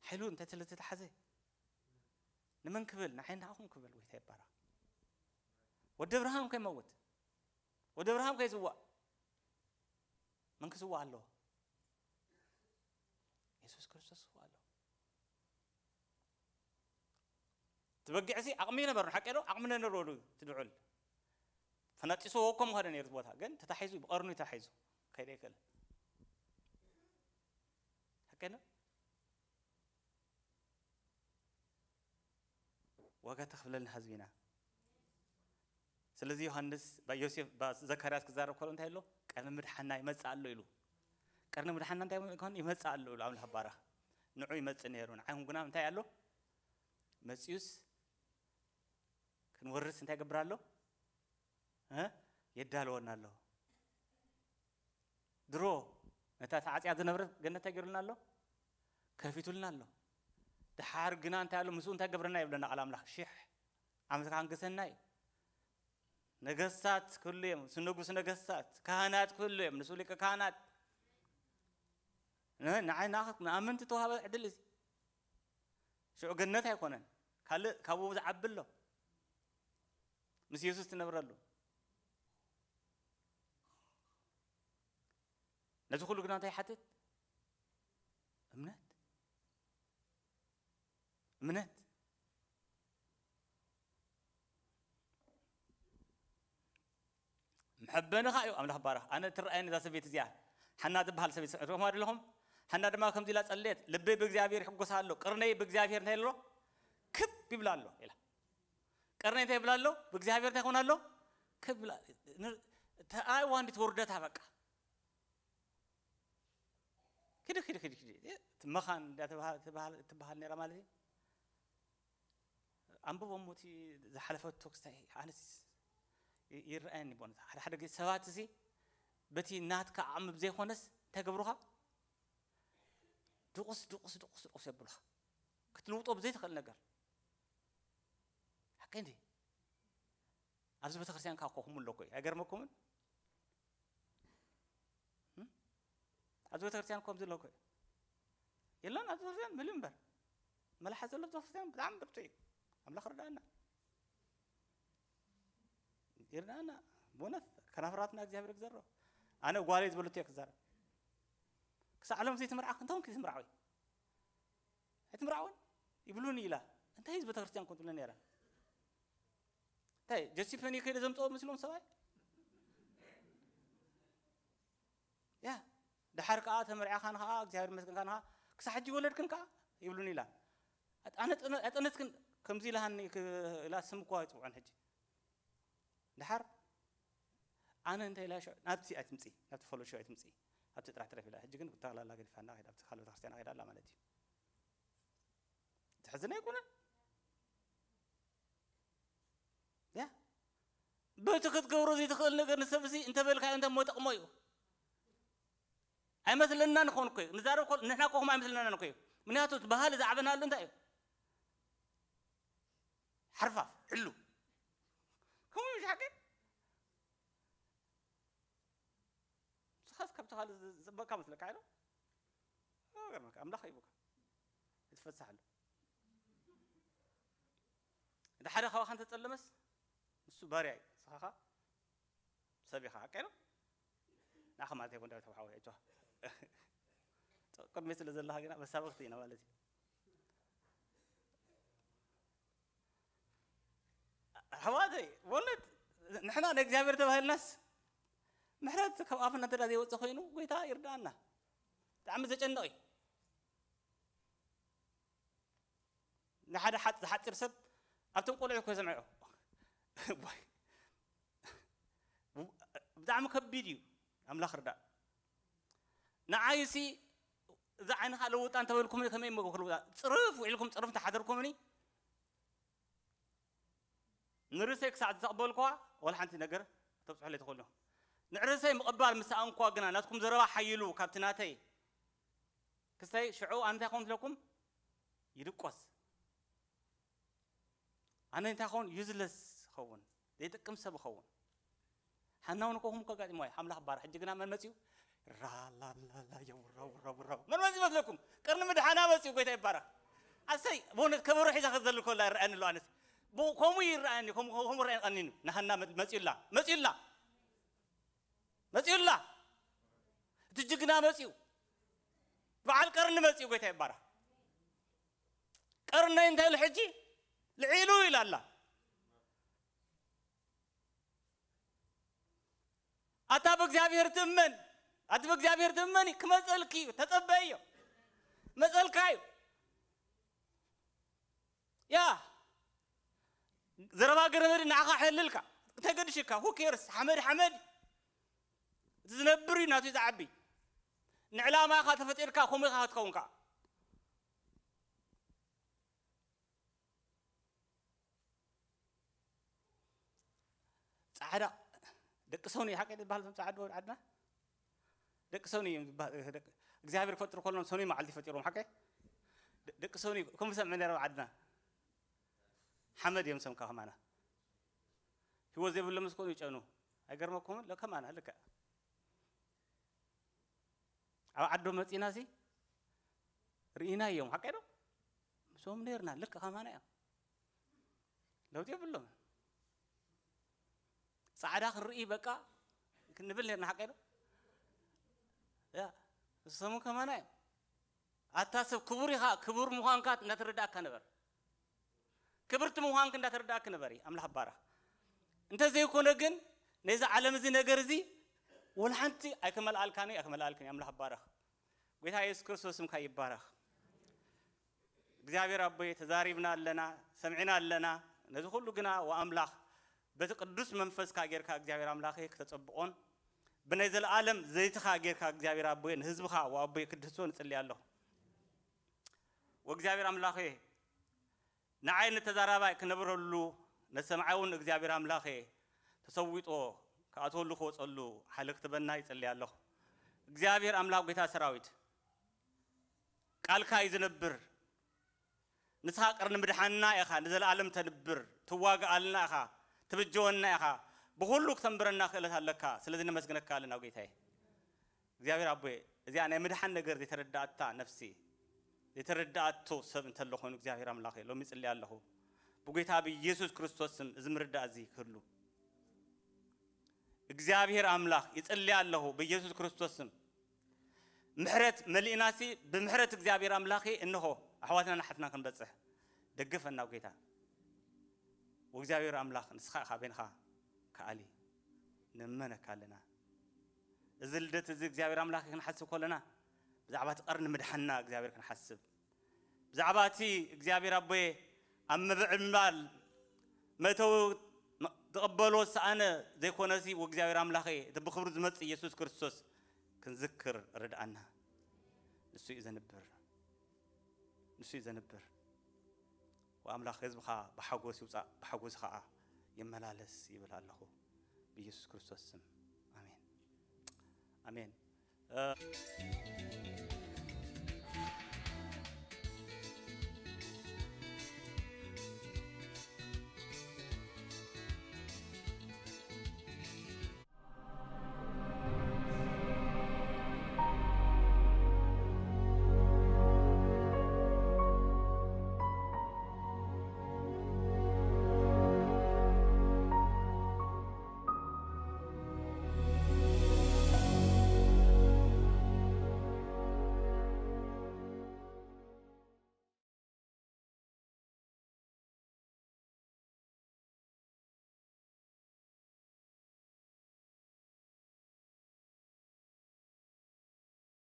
ሓይሉ እንታይ ስለ ዝተተሓዘ፣ ንመን ክብል? ንዓይ ንዓኹም ክብል ጎይታ ይባረኽ። ወዲ ኣብርሃም ከይመውት፣ ወዲ ኣብርሃም ከይዝዋእ፣ መን ክዝዋእ ኣለዎ? የሱስ ክርስቶስ ክዝዋእ ኣለዎ። እቲ በጊዕሲ ዓቕሚ ነበሩ፣ ሓቂ ዶ? ዓቕሚ ነይርዎ ዶ? እቲ ድዑል ፈናጢስዎ እኮ ምኸደ ነይሩ እቲ ቦታ፣ ግን ተታሒዙ፣ ብቐርኑ ተታሒዙ ከይደ ኣይክእልን። ሓቂ ዶ? ዋጋ ተኽፍለልና ህዝቢና። ስለዚ ዮሃንስ፣ ባ-፣ ዮሴፍ፣ ባ-፣ ዘካርያስ ክዛረብ ከሎ እንታይ ኣሎ? ቀርኒ ምድሓና ይመጽእ ኣሎ ኢሉ። ቀርኒ ምድሓና እንታይ ይኾን? ይመጽእ ኣሎ ኢሉ ኣምላኽ ባረኽ። ንዑ ይመጽእ ነይሩ። ንዓይኹም ግና እንታይ ኣሎ? መጽዩስ ክንወርስ እንታይ ይገብር ኣሎ? እ? የዳልወና ኣሎ። ድሮ ነታ ተዓጽያ ዝነበረት ገነት እንታይ ገይሩልና ኣሎ? ከፊቱልና ኣሎ። ድሓር ግና እንታይ ኣሎ? ምስኡ እንታይ ገብረና ይብለና ቃል ኣምላኽ። ሽሕ ዓመት ካንግሰና እዩ። ነገስታት ክህሉ እዮም፣ ንሱ ንጉስ ነገስታት፣ ካህናት ክህሉ እዮም፣ ንሱ ሊቀ ካህናት። ን-፣ ንዓይ ንኣኽ-፣ ንኣመንቲ ተዋሃበ ዕድል እዚ። ሽዑ ገነት ኣይኮነን፣ ካልእ ካብኡ ዝዓቢ ኣሎ። ምስ የሱስ ትነብረሉ። ነዚ ኩሉ ግና እንታይ ይሓትት? እምነት። እምነት። መሐበኒ ኸኣ እዩ ኣምላኽ ባረኽ። ኣነ ትረኣየኒ እዛ ሰበይቲ እዚኣ፣ ሓና ትበሃል ሰበይቲ፣ ርኢኹማ ዶ ኣለኹም? ሓና ድማ ከምዚ ኢላ ጸለየት፣ "ልበይ ብእግዚኣብሔር ይሕጎስ ኣሎ፣ ቅርነይ ብእግዚኣብሔር እንታይ ኣሎ? ክብ ይብላ ኣሎ" ኢላ። ቀርኒ እንታይ ይብላ ኣሎ? ብእግዚኣብሔር እንታይ ይኾን ኣሎ? ክብላ፣ ን-፣ ተኣይዋ እንዲ ትወርደታ በቃ። ክዲ፣ ክዲ፣ ክዲ፣ ክዲ። እቲ መኻን እንዳ ተባሃ-፣ ትበሃል፣ ትበሃል ነይራ ማለት እዩ። ኣንብቦ እሞ እቲ ዝሓለፈቶ ክስታይ ኣነስ ይ-፣ ይረኣየኒ ቦነታ። ሓደ ሓደ ግዜ ሰባት እዚ በቲ ናትካ ዓቕሚ ብዘይኮነስ እንታይ ገብሩኻ? ድቑስ፣ ድቑስ፣ ድቑስ፣ ድቑስ የብሉኻ። ክትልውጦ ብዘይትኽእል ነገር። ሓቀይ እንዲ? ኣብዚ ቤተክርስትያን ካብ ኮኹም ኣሎ እኮ እዩ። ኣይገርመኩምን? እም? ኣብዚ ቤተክርስትያን ከምዚ ኣሎ እኮ እዩ። የለን፣ ኣብዚ ቤተክርስትያን ምልእ እምበር። መላሓ ዘሎ ቤተክርስትያን ብጣዕሚ ብርቱዕ እዩ። ኣምላኽ ርዳእና። ይርዳእና። ብእውነት ከናፍራትና እግዚኣብሔር ይግዘሮ። ኣነ ጓለይ ዝበለቶ እየ ክዛረብ። ክሳዕ ሎም ዘይትምርዓ ክንተውን ክትምርዓዊ። ኣይትምርዓውን ይብሉኒ ኢላ። እንታይ እዩ ቤተክርስትያን ኮን ትብለ ነይራ? እንታይ ጀሲፈኒ ከይደ ዘምፅኦ መስሎም ሰብኣይ? ያ፣ ድሓር ከዓ ተመርዕኻን ከዓ እግዚኣብሔር ይመስገን ካን ከዓ ክሳዕ ሕጂ ይወለድክን ከዓ ይብሉኒ ኢላ። ኣነ ጠነ- ኣጠነስክን ከምዚ ኢላሃኒ ክ- ኢላ ስም እኳ ኣይፅውዖን ሕጂ። ድሓር ኣነ እንታይ ኢላ ሽዑ ናብቲ ኣይትምፂ፣ ናብቲ ፈሎሾ ኣይትምፂ፣ ኣብቲ ጥራሕ ትረፍ ኢላ። ሕጂ ግን ብጠቕላላ ገዲፋና ከይዳ፣ ኣብቲ ካልእ ቤተክርስትያን ከይዳ ኣላ ማለት እዩ። ትሕዝን ኣይኮነን። ያ በቲ ክትገብሮ ዘይትኽእል ነገር ንሰብ እዚ እንተበልካዮ እንተ እሞ ጠቕሞ እዩ። ኣይመስለና ንኾን እኮ እዩ ንዛረብ ኮ ንሕና ኮኹም ኣይመስለና ንኮ እዩ። ምክንያቱ እቲ ባህሊ ዝዓበናሉ እንታይ እዩ? ሓርፋፍ ዕሉ ከምኡ እዩ ሓቂ። ንስኻስ ካብቲ ካልእ ዝፅበቅካ መስለካ ኢሎ ገርመካ ኣምላኽ ይቡካ። እትፈሳሕሉ እንተ ሓደ ካባኻ እንተፀለመስ ንሱ ባርያ እዩ። ንስኻ ሰብ ኢኻ ሓቀ ነው። ንኣኻ ማለት ኣይኮን ዳዊት ሓወይ ኣይትዋ ቅድሚ ስለ ዘለኻ ግና መሳበቅቲ ኢና ማለት እዩ። ኣሕዋተይ፣ በእውነት ንሕና ንእግዚኣብሔር ተባሂልናስ ምሕረት ካብ ኣፍና እንተ ዘይወፅእ ኮይኑ ጎይታ ይርዳኣና። ብጣዕሚ ዘጨንቕ እዩ። ንሓደ ሓጥ- ዝሓፂር ሰብ ኣብቶም ቆልዑ እኮ ዘምዕኦ ዋይ፣ ብጣዕሚ ከቢድ እዩ። ኣምላኽ ርዳእ። ንዓይሲ እዛ ዓይንኻ ለውጣ እንተበልኩም ከመይ መጎ ክልውጣ? ፅርፍ ውዒልኩም ፅርፍ እንተሓደርኩምኒ ንርእሰይ ክሳዕ ዝተቕበልኳ ወላ ሓንቲ ነገር ተብፅሑለይ ትኽእሉ ኢኹም። ንርእሰይ ምቕባል ምስ ኣንኳ ግና ናትኩም ዘረባ ሓይሉ ካብቲ ናተይ ክስተይ ሽዑ ኣነ እንታይ ኸውን ትለኩም ይድቆስ። ኣነ እንታይ ኸውን ዩዝለስ ኸውን ዘይጠቅም ሰብ ኸውን። ሓናውን ኮኹም ከጋጢሞ ኣምላኽ ባር ሕጂ ግና መን መፅዩ ራላላላ የውራውራውራው መን መፅዩ መስለኩም? ቅርኒ ምድሓና መፅዩ ጎይታ ይባረኽ። ኣሰይ ብእውነት ከበሮ ሒዛ ከዘል ከላ ይረኣኒ ኣሎ። ኣነስ ከምኡ ይረኣኒ ከምኡ ይረኣኒ ቀኒኑ ናሃና መፅዩላ መፅዩላ መፅዩላ እቲ ጅግና መፅዩ በዓል ቀርኒ መፅዩ ጎይታ ይባረኽ። ቀርነይ እንታይ ኢሉ ሕጂ ልዒሉ ኢላ ኣላ። ኣታ ብእግዚኣብሔር ትእመን ኣቲ ብእግዚኣብሔር ትእመን እዩ ክመፀልኪ እዩ ተፀበዮ መፀልካ እዩ። ያ ዘረባ ገረመድ ንዓኻ ሕልልካ እንታይ ገድሽካ who cares ሓመድ ሓመድ እቲ ዝነብር እዩ ናቱ ዝዓቢ። ንዕላማኻ ተፈጢርካ ከምኡ ኢኻ ክትከውንካ። ፃዕዳ ደቂ ሰው ንዩ ሓቀ ዝበሃል ዞም ፃዕዱ ዓድና ደቂ ሰው ንዩ እግዚኣብሔር ክፈጥሩ ከሎም ሰው ንዩ መዓልቲ ፈጢሮም ሓቀ። ደቂ ሰው ንዩ ከም ሰምዕ ነረ ዓድና ሓመድ እዮም ሰምካ ከማና ህይወት ዘይብሎም ምስ ኮኑ ይጨኑ። ኣይገርመኩምን ለከማና ልክዕ ኣብ ዓዶ መፂና ሲ ርኢና እዮም ሓቀ ዶ? ምስኦም ነርና ልክ ከማና እዮም። ለውጢ የብሎም። ፃዕዳ ክንርኢ በቃ ክንብል ነርና ሓቀ ዶ? ያ እሶም ከማና እዮም። ኣታ ሰብ ክቡር ኢኻ ክቡር ምዃንካ እንዳተረዳእካ ንበር። ክብርቲ ምዃንክ እንዳተረዳእክ ንበሪ። ኣምላኽ ባረኽ። እንተዘይኮነ ግን ነዚ ዓለም እዚ ነገር እዚ ወላ ሓንቲ ኣይከመልኣልካን ኣይከመልኣልክን ኣምላኽ ባረኽ። ጎይታ የሱስ ክርስቶስ ስምካ ይባረኽ። እግዚኣብሔር ኣቦይ ተዛሪብና ኣለና ሰምዕና ኣለና። ነዚ ኩሉ ግና ወኣምላኽ በቲ ቅዱስ መንፈስካ ጌርካ እግዚኣብሔር ኣምላኸ ክተጸብቆን ብናይ ዘለኣለም ዘይትኻ ጌርካ እግዚኣብሔር ኣቦይ ንህዝብኻ ወኣቦይ ክድህሶ ንጽሊ ኣለኹ። ወእግዚኣብሔር ኣምላኸ ንዓይ ንተዛራባይ ክነብረሉ ነሰምዓይ እውን እግዚኣብሔር ኣምላኸ ተሰዊጦ ክኣትወሉ ክወፀሉ ሓይሊ ክትበና ይፅሊ ኣለኹ። እግዚኣብሔር ኣምላኽ ጎይታ ሰራዊት ቃልካ እዩ ዝነብር። ንስኻ ቅርኒ ምድሓንና ኢኻ ንዘለኣለም ተንብር ትዋግኣልና ኢኻ ትብጀወና ኢኻ። ብኩሉ ክተንብረና ክእለት ኣለካ ስለዚ ነመስግነካ ኣለና ጎይታየ። እግዚኣብሔር ኣቦይ እዚኣ ናይ ምድሓን ነገር ዘይተረዳእታ ነፍሲ ዘይተረዳእቶ ሰብ እንተሎ ኮይኑ እግዚኣብሔር ኣምላኽ ሎሚ ይፅሊ ኣለኹ ብጎይታ ብኢየሱስ ክርስቶስ ስም እዚ ምርዳእ እዚ ክህሉ እግዚኣብሔር ኣምላኽ ይፅሊ ኣለኹ ብኢየሱስ ክርስቶስ ስም ምሕረት መሊእናሲ ብምሕረት እግዚኣብሔር ኣምላኽ እንሆ ኣሕዋትና ንሓትና ክንበፅሕ ደገፈና ጎይታ ወእግዚኣብሔር ኣምላኽ ንስኻ ኢኻ በይንኻ ከኣሊ ንመነካ ኣለና እዚ ልደት እዚ እግዚኣብሔር ኣምላኽ ክንሓስብ ከለና ብዛዕባ እቲ ቀርኒ ምድሓንና እግዚኣብሔር ክንሓስብ ብዛዕባ እቲ እግዚኣብሔር ኣቦየ ኣብ ምብዕባል መእተዊ ትቕበሎ ዝሰኣነ ዘይኮነሲ፣ ወእግዚኣብሔር ኣምላኸ፣ እቲ ብኽብሪ ዝመጽእ ኢየሱስ ክርስቶስ ክንዝክር ርድኣና። ንሱ እዩ ዘንብር፣ ንሱ እዩ ዘንብር። ወኣምላኽ ህዝብኻ ብሓጎስ ይውጻእ፣ ብሓጎስ ኸኣ ይመላለስ ይብል ኣለኹ። ብኢየሱስ ክርስቶስ ስም ኣሜን፣ ኣሜን።